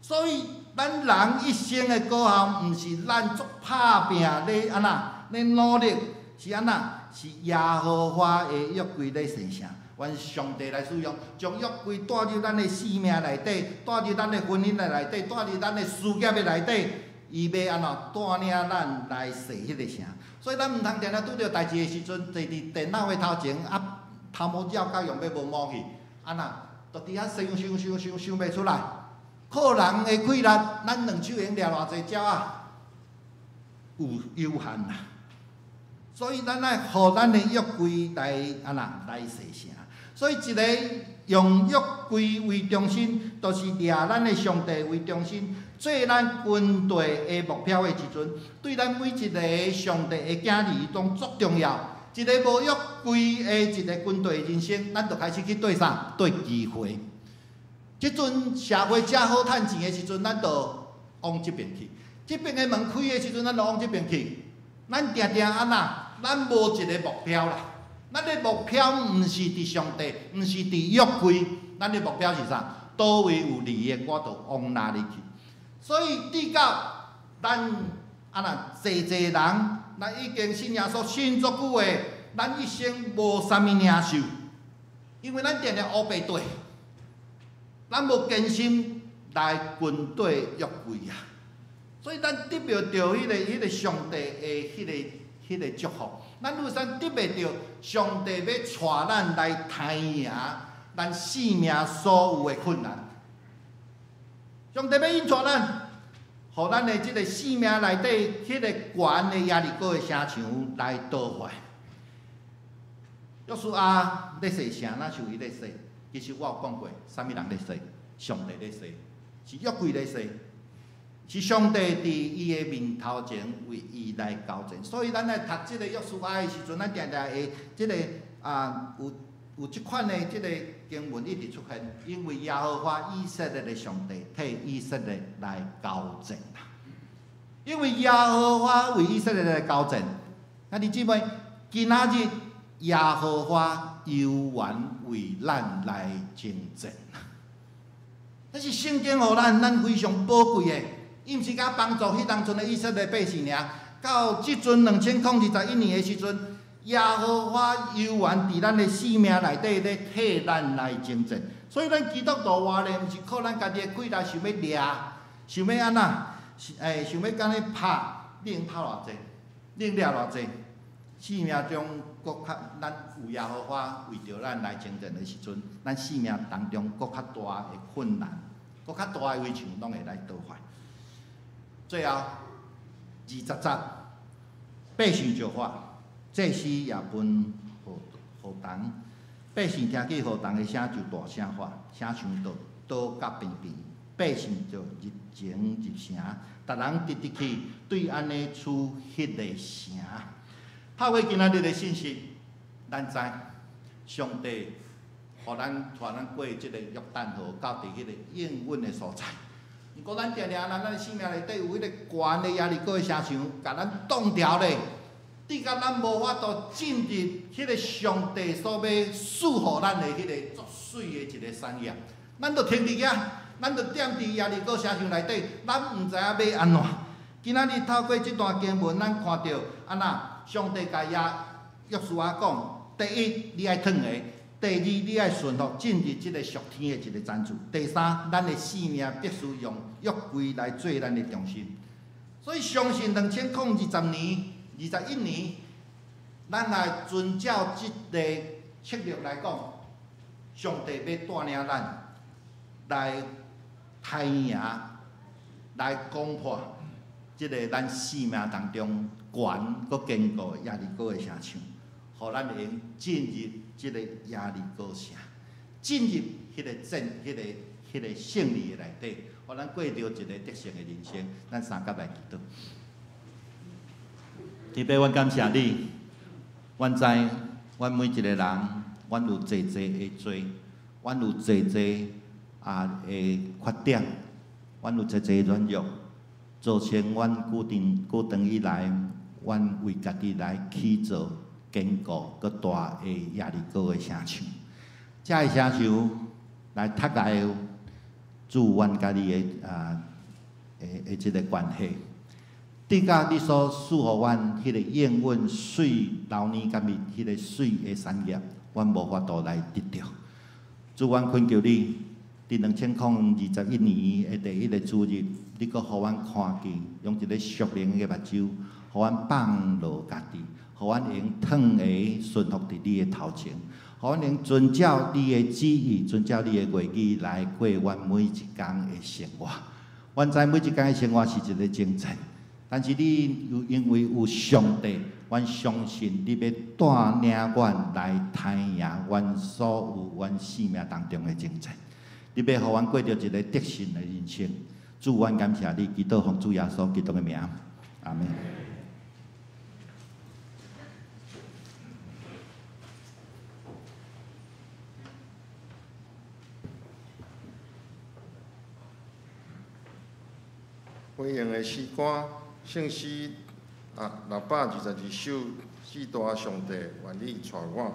所以咱人一生的果效，毋是咱足拍拚咧按怎咧努力，是按怎？是耶和華的約櫃咧洗城，願上帝來使用，將約櫃帶入咱的生命內底，帶入咱的婚姻的內底，帶入咱的事業的內底，伊欲按怎帶領咱來洗彼个城。所以咱毋通定定拄著代誌的時陣，坐佇電腦的頭前，啊，頭毛繞甲用欲無毛去，按怎？就佇遐想想想想想袂出來。靠人的氣力，咱兩手會用掠偌濟鳥仔？有有限啦。所以咱愛予咱的約櫃來按怎來洗城。所以一个用約櫃為中心，就是掠咱的上帝為中心，做咱軍隊的目標的時陣，對咱每一个上帝的囝兒攏足重要。一个無約櫃的一个軍隊人生，咱就開始去綴啥？綴機會。這陣社會遮好趁錢的時陣，咱就往這邊去；這邊的門開的時陣，咱就往這邊去。咱定定按怎？咱無一個目標啦。咱的目標毋是佇上帝，毋是佇約櫃，咱的目標是啥？佗位有利益，我就往哪裡去。所以，直到咱按怎濟濟人，咱已經信耶穌信足久的，咱一生無啥物領受，因為咱定定烏白綴，咱無堅心來跟綴約櫃啊，所以咱得袂著彼个上帝的彼个祝福。咱愈山得袂著上帝欲帶咱來刣贏咱生命所有的困難。上帝欲引帶咱，予咱的這个生命內底彼个懸的耶利哥的城牆來倒壞。約書亞咧洗城，若像伊咧洗，其實我有講過，啥物人咧洗？上帝咧洗，是約櫃咧洗，是上帝佇伊的面頭前為伊來交戰。所以咱來讀這个約書亞的時陣，咱定定會這个啊有這款的這个經文一直出現，因為耶和華以色列的上帝替以色列來交戰啦。因為耶和華為以色列來交戰，兄弟姊妹，今仔日耶和華猶原為咱來征戰。這是聖經予咱，咱非常寶貴的。伊毋是敢幫助彼當陣的以色列百姓爾，到這陣2021年的時陣，耶和華猶原佇咱的生命內底咧替咱來征戰。所以咱基督徒活咧，毋是靠咱家己的氣力，想欲掠，想欲按怎，想欲按呢拍，你能拍偌濟？你能掠偌濟？生命中閣較，咱有耶和華為著咱來征戰的時陣，咱生命當中閣較大的困難，閣較大的圍牆攏會來倒壞。最後20節，百姓就發，祭司也分號號筒，百姓聽見號筒的聲就大聲喊，城牆就倒甲平平，百姓就入城入城，逐人直直去，對按呢取彼个城。透過今仔日的信息，咱知上帝予咱帶咱過這个約旦河，到佇彼个應允的所在。毋過咱定定咱的生命內底有彼个懸的耶利哥的城牆，共咱擋牢咧，直到咱無法度進入彼个上帝所欲賜予咱的彼个足媠的一个產業，咱就停佇遐，咱就踮佇耶利哥城牆內底，咱毋知影欲按怎。今仔日透過這段經文，咱看著按怎上帝共約書亞講：第一，你愛褪鞋；第二，你愛順服進入這个屬天的一个層次；第三，咱的性命必須用約櫃來做咱的中心。所以，相信2020年、21年，咱來遵照這个策略來講，上帝欲帶領咱來刣贏、來攻破這个咱生命當中懸閣堅固耶利哥的城牆，予咱會用進入這个耶利哥城，進入彼个戰、彼个勝利的內底，予咱過著一個得勝的人生。咱三甲來祈禱。天父，阮感謝你，阮知阮每一个人，阮有濟濟的罪，阮有濟濟的缺點，阮有濟濟軟弱，造成阮古定古長以來，阮為家己來起造堅固閣大的耶利哥的城牆。這个城牆來窒礙主阮佮你的這个關係。直到你所賜予阮彼个應允水流年佮蜜彼个水的產業，阮無法度來得著。主，阮懇求你，佇2021年的第一个主日，你閣予阮看見，用一个屬靈的目睭，予阮放落家己，予阮會用褪鞋順服佇你的頭前，予阮會遵照你的旨意，遵照你的話語來過阮每一工的生活。阮知每一工的生活是一个征戰，但是你又因為有上帝，阮相信你欲帶領阮來刣贏阮所有阮生命當中的征戰。你欲予阮過著一个得勝的人生。主，阮感謝你，祈禱奉主耶穌基督的名，阿們。飛行的詩歌，聖詩622首，至大上帝願你帶我。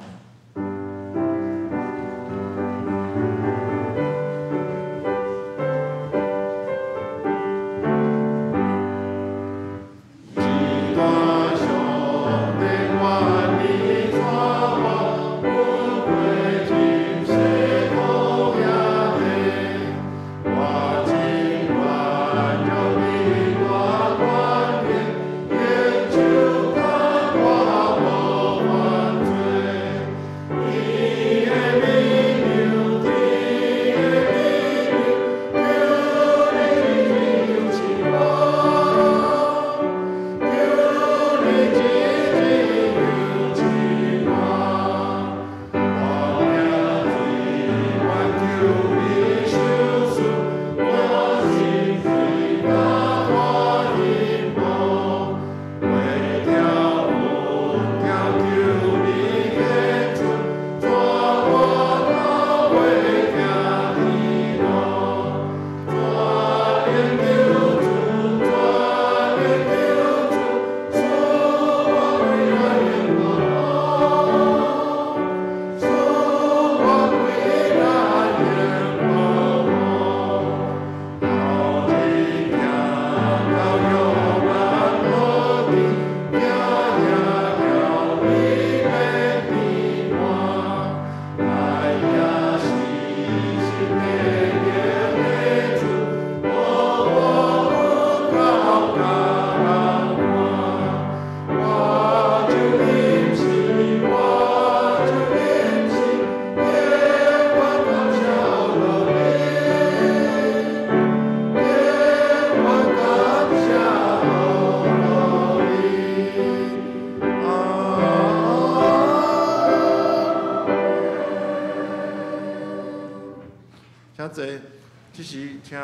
這時請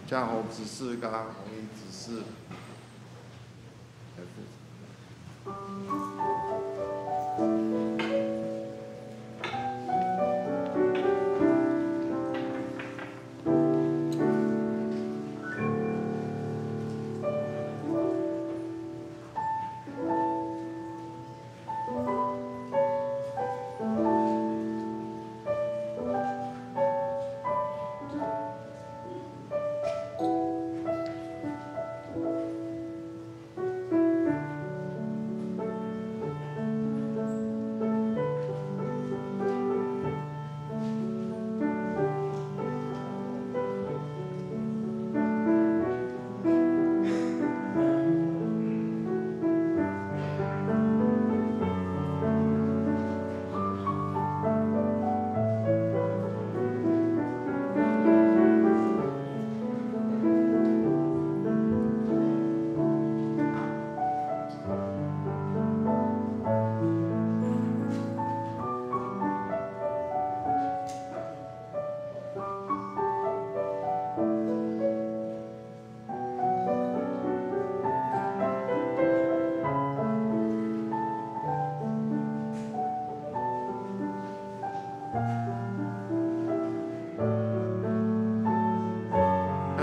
嘉宏執事佮洪怡執事來負責。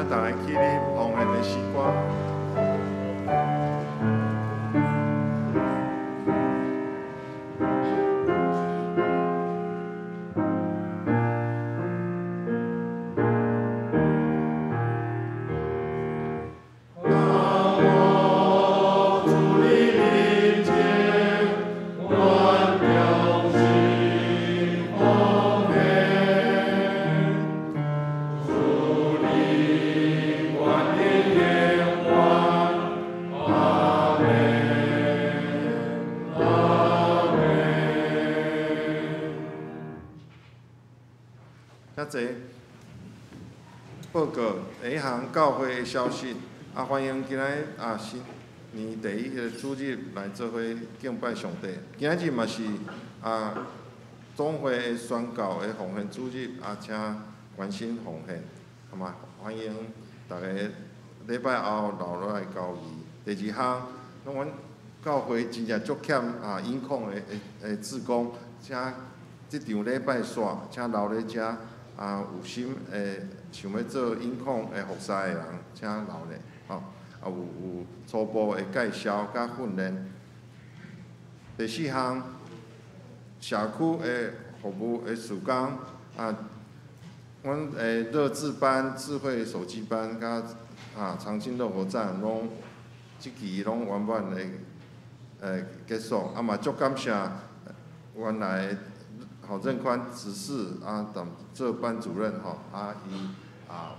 逐家起立奉献的诗歌。报告下一项教会的消息，啊，欢迎今仔啊新年第一个主日来做伙敬拜上帝。今仔日嘛是啊总会的宣教的奉献主日，啊，请关心奉献，好嘛？欢迎逐家礼拜后留落来交谊。第二项，阮教会真正足欠啊音控的志工，请这场礼拜煞，请留咧遮。啊，有心会想欲做音控的服侍的人，请留咧，吼。啊，有初步的介绍佮训练。第四项，社区的服务的事工，啊，阮的乐智班、智慧手机班佮啊长青乐活站，拢这期拢圆满的结束。啊嘛，足感谢原来。郝振宽执事啊，当做班主任吼，啊伊啊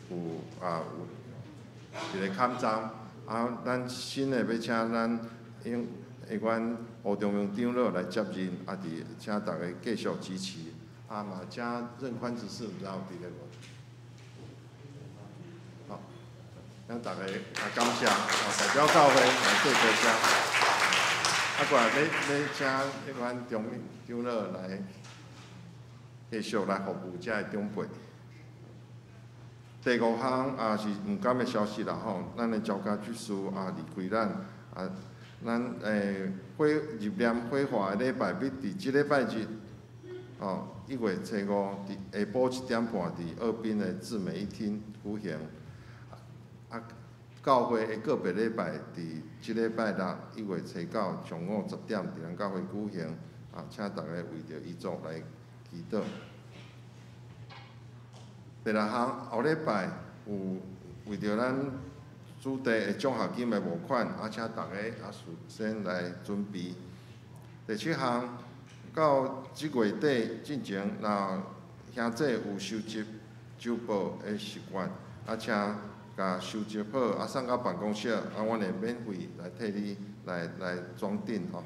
有有啊有一个坎站，啊咱新的欲请咱永阮吴中明长老来接任，啊伫请逐家继续支持，啊嘛请任宽执事毋知有伫咧无？好，请逐家啊感谢，啊代表教会来做多谢。啊，过来欲请彼款长长老来继续来服务遮的长辈。第五项也是毋甘的消息啦吼，咱的赵家居士啊离开咱啊，咱火入殓火化的礼拜欲伫这礼拜日，吼1月初5伫下晡7点半伫澳滨的致美一厅举行。啊，教会的告别礼拜伫这礼拜六1月初9上午10点伫咱教会举行，啊，请逐家为著遗族来祈祷。第六项，后礼拜有为著咱主题的奖学金的募款，啊，请逐家啊事先来准备。第七项，到这月底进前，若兄弟有收集周报的习惯，啊，请共收集好，啊，送到办公室，啊，阮会免费来替你来装订吼。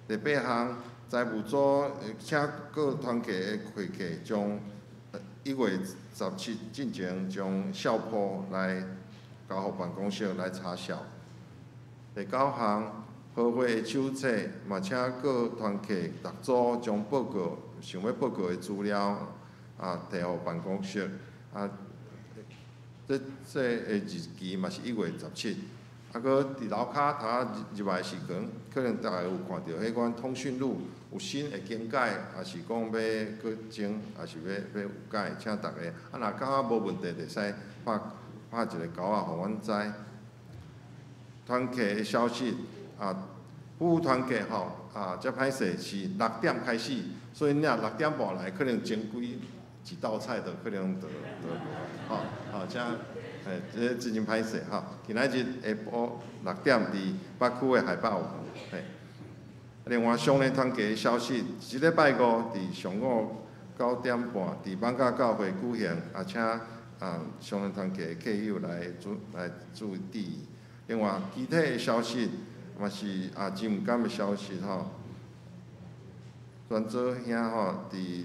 第八项，财务组请各团契的会计将1月17进前将校簿来交予办公室来查校。第九项，合会的手册嘛，请各团契逐组将报告想欲报告的资料啊，提予办公室啊。这个日期嘛是1月17，啊，阁伫楼跤头仔入来时阵，可能逐家有看著彼款通讯录有新的更改，抑是讲欲阁增，抑是欲有改，请逐家啊，若感觉无问题，就会使拍一个勾仔，予阮知。团契的消息啊，服务团契吼啊，遮歹势是6点开始，所以你若6点半来，可能前几一道菜就可能就无，吼，吼，请，这真真歹势吼。今仔日下晡6点伫北区的海霸王，嘿。另外，商业团契的消息，这礼拜五伫上午9点半伫艋舺教会举行，啊，请啊商业团契的客友来注意。另外，其他的消息嘛是啊真毋甘的消息吼。专祖兄吼伫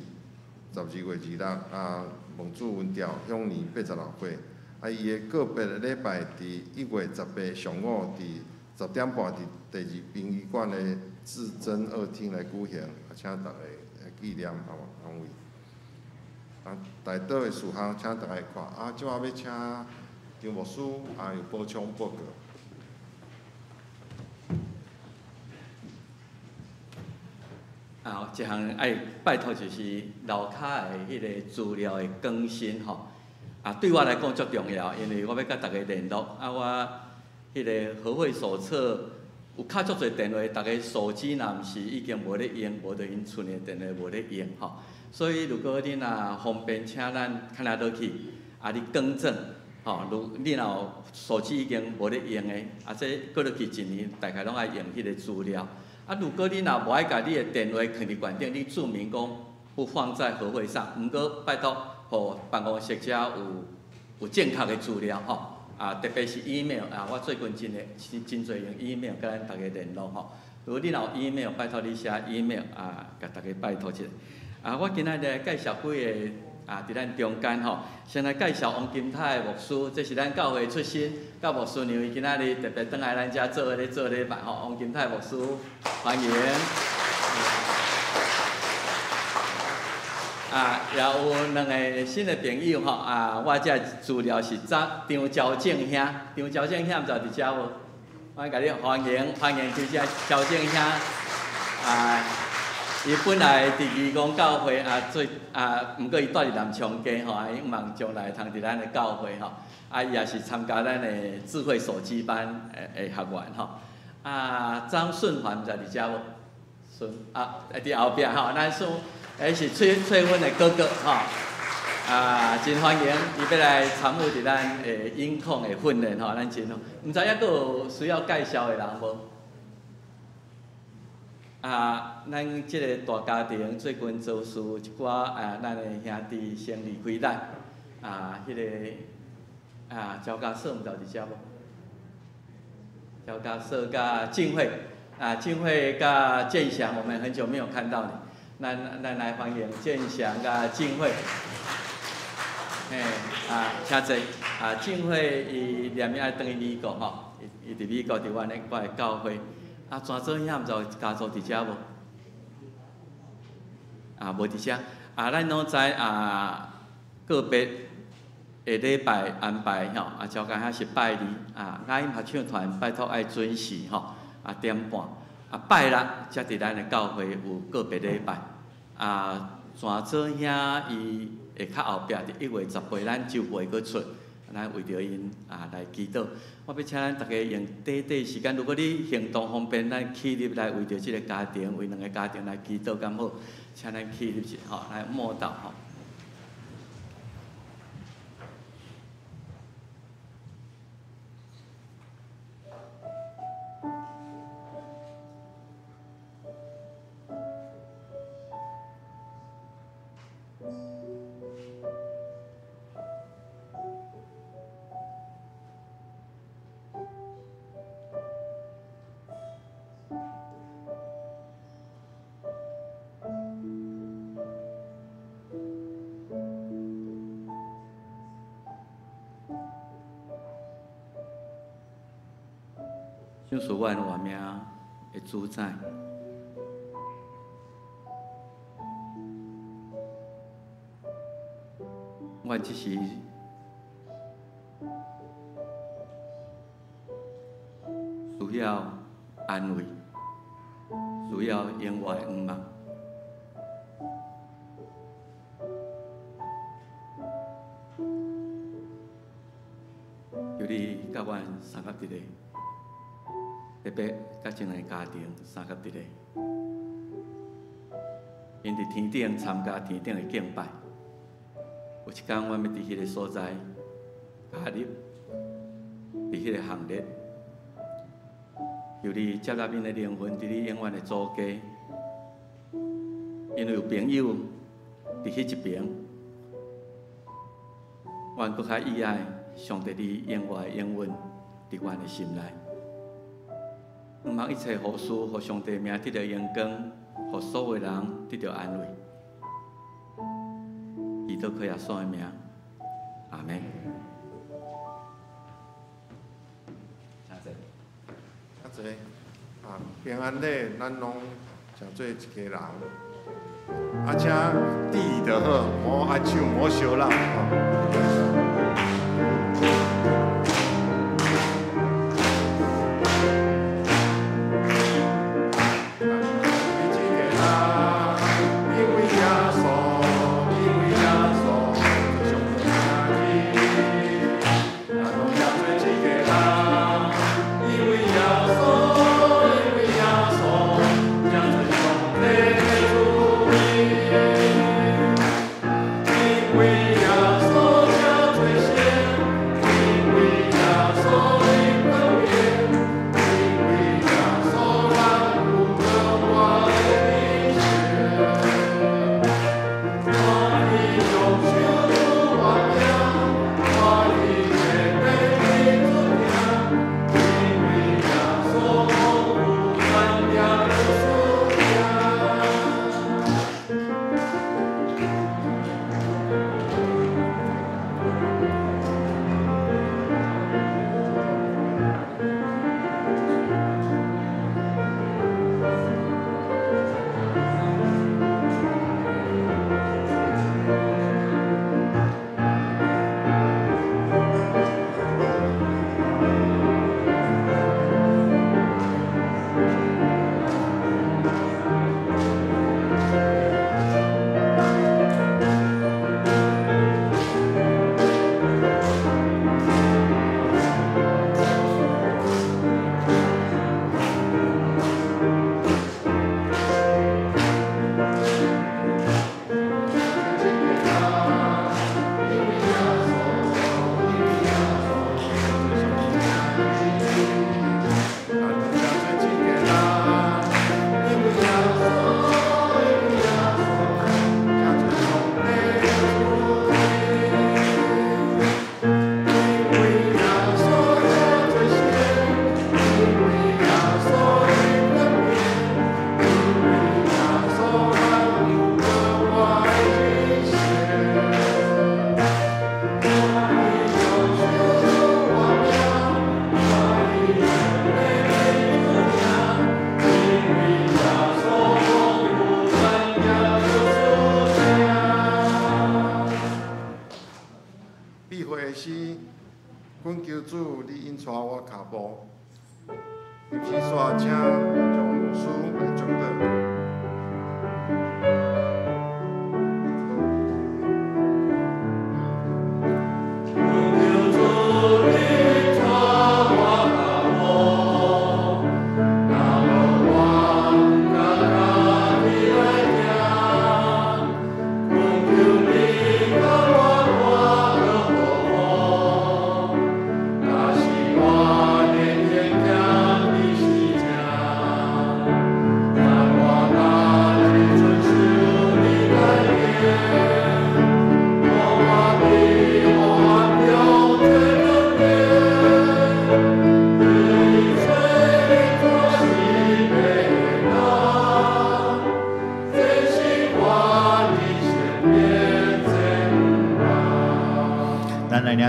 12月26啊，孟子文调享年86岁。啊，伊的告别礼拜伫1月18上午伫10点半伫第二殡仪馆的至臻二厅来举行，啊，请逐家来纪念啊安慰。啊，代祷的事项，请逐家看。啊，这摆欲请张牧师啊，有补充报告。啊，这项爱拜托就是楼跤的彼个资料的更新吼。啊，對我來講足重要，因為我欲佮逐家聯絡。啊，我彼个和會手冊有敲足濟電話，逐家手機若毋是已經無咧用，無就𪜶厝內電話無咧用吼。所以如果恁若方便，請咱牽落去，啊，你更正吼。如你若有手機已經無咧用的，啊，這過落去一年，大概攏愛用彼个資料。啊，如果你若無愛共你的電話囥佇懸頂，你註明講不放在和會上，毋過拜託，予辦公室遮有正確的資料吼。啊，特別是 email 啊，我最近真會真濟用 email 佮咱逐家聯絡吼。如果你若有 email，拜託你寫 email 啊，共逐家拜託一下。啊，我今仔日來介紹幾个啊，佇咱中間吼，先來介紹王金泰牧師，這是咱教會出身，佮牧師娘伊今仔日特別轉來咱遮做咧做禮拜吼。王金泰牧師，歡迎。啊，也有兩个新的朋友吼，啊，我這資料是張張昭正兄，張昭正兄毋知佇遮無？我共你歡迎歡迎張昭正兄。啊，伊本來佇義工教會啊做啊，毋過伊住佇南昌街吼，啊，伊希望將來通佇咱的教會吼，啊，伊也是參加咱的智慧手機班的學員吼。啊，張順環毋知佇遮無？順啊，佇後壁吼，咱順。彼是翠翠芬的哥哥吼，啊，真歡迎伊欲來參與佇咱的音控的訓練吼，咱真好。毋知猶閣有需要介紹的人無？啊，咱這个大家庭最近遭受一寡啊，咱的兄弟先離開咱，啊，彼个啊，趙家嫂毋知佇遮無？趙家嫂佮靜慧，啊，靜慧佮建祥，我們很久沒有看到你。咱來歡迎建祥佮靜慧，嘿，啊，請坐。啊，靜慧伊連日愛轉去美國吼，伊佇美國佇阮的我的教會。啊，泉祖兄毋知有家族佇遮無？啊，無佇遮。啊，咱攏知啊，個別下禮拜安排吼，啊，趙家兄是拜二，啊，雅音合唱團拜託愛準時吼，啊點半。啊，拜六才佇咱的教會有個別禮拜。啊，泉祖兄伊會較後壁，佇1月18，咱周會閣出，咱為著𪜶啊來祈禱。我欲請咱逐家用短短時間，如果你行動方便，咱起立來為著這个家庭，為兩个家庭來祈禱，敢好？請咱起立一下吼，來默禱吼。上主，阮活命的主宰，阮只是需要安慰，需要永遠的向望。求你佮阮相佮伫咧。特別佮這兩个家庭相佮佇咧，𪜶佇天頂參加天頂的敬拜。有一工，阮欲佇彼个所在加入，佇彼个行列，求你接納𪜶的靈魂，佇你永遠的祖家。因為有朋友佇彼一爿，阮閣較意愛上帝你永遠的應允佇阮的心內。向望一切好事，予上帝名得著榮光，予所有人得著安慰。祈禱靠耶穌的名，阿們。請坐。請坐。啊，平安禮，咱攏誠做一家人。啊，請注意就好，莫按手，莫相摞。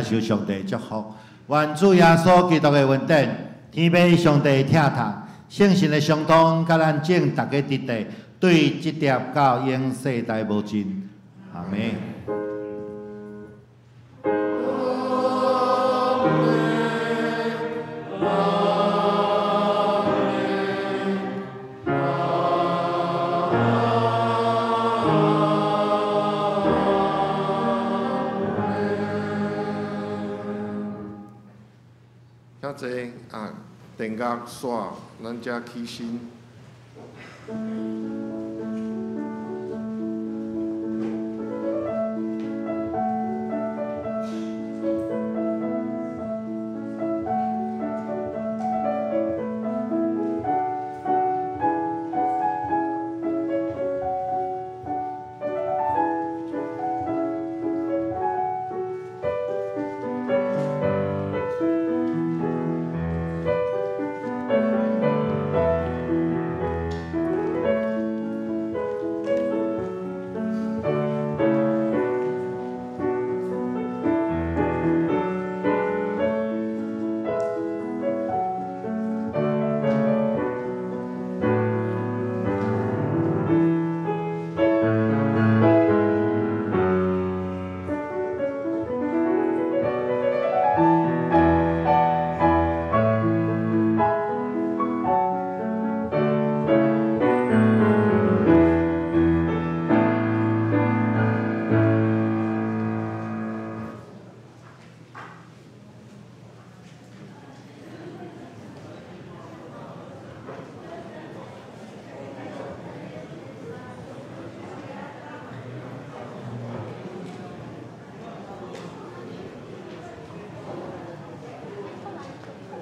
受上帝祝福，愿主耶稣基督的恩典，天父上帝的疼痛，圣神的相通，佮咱众逐家伫地，对这粒到永世代无尽。阿们。电乐煞，咱才起身。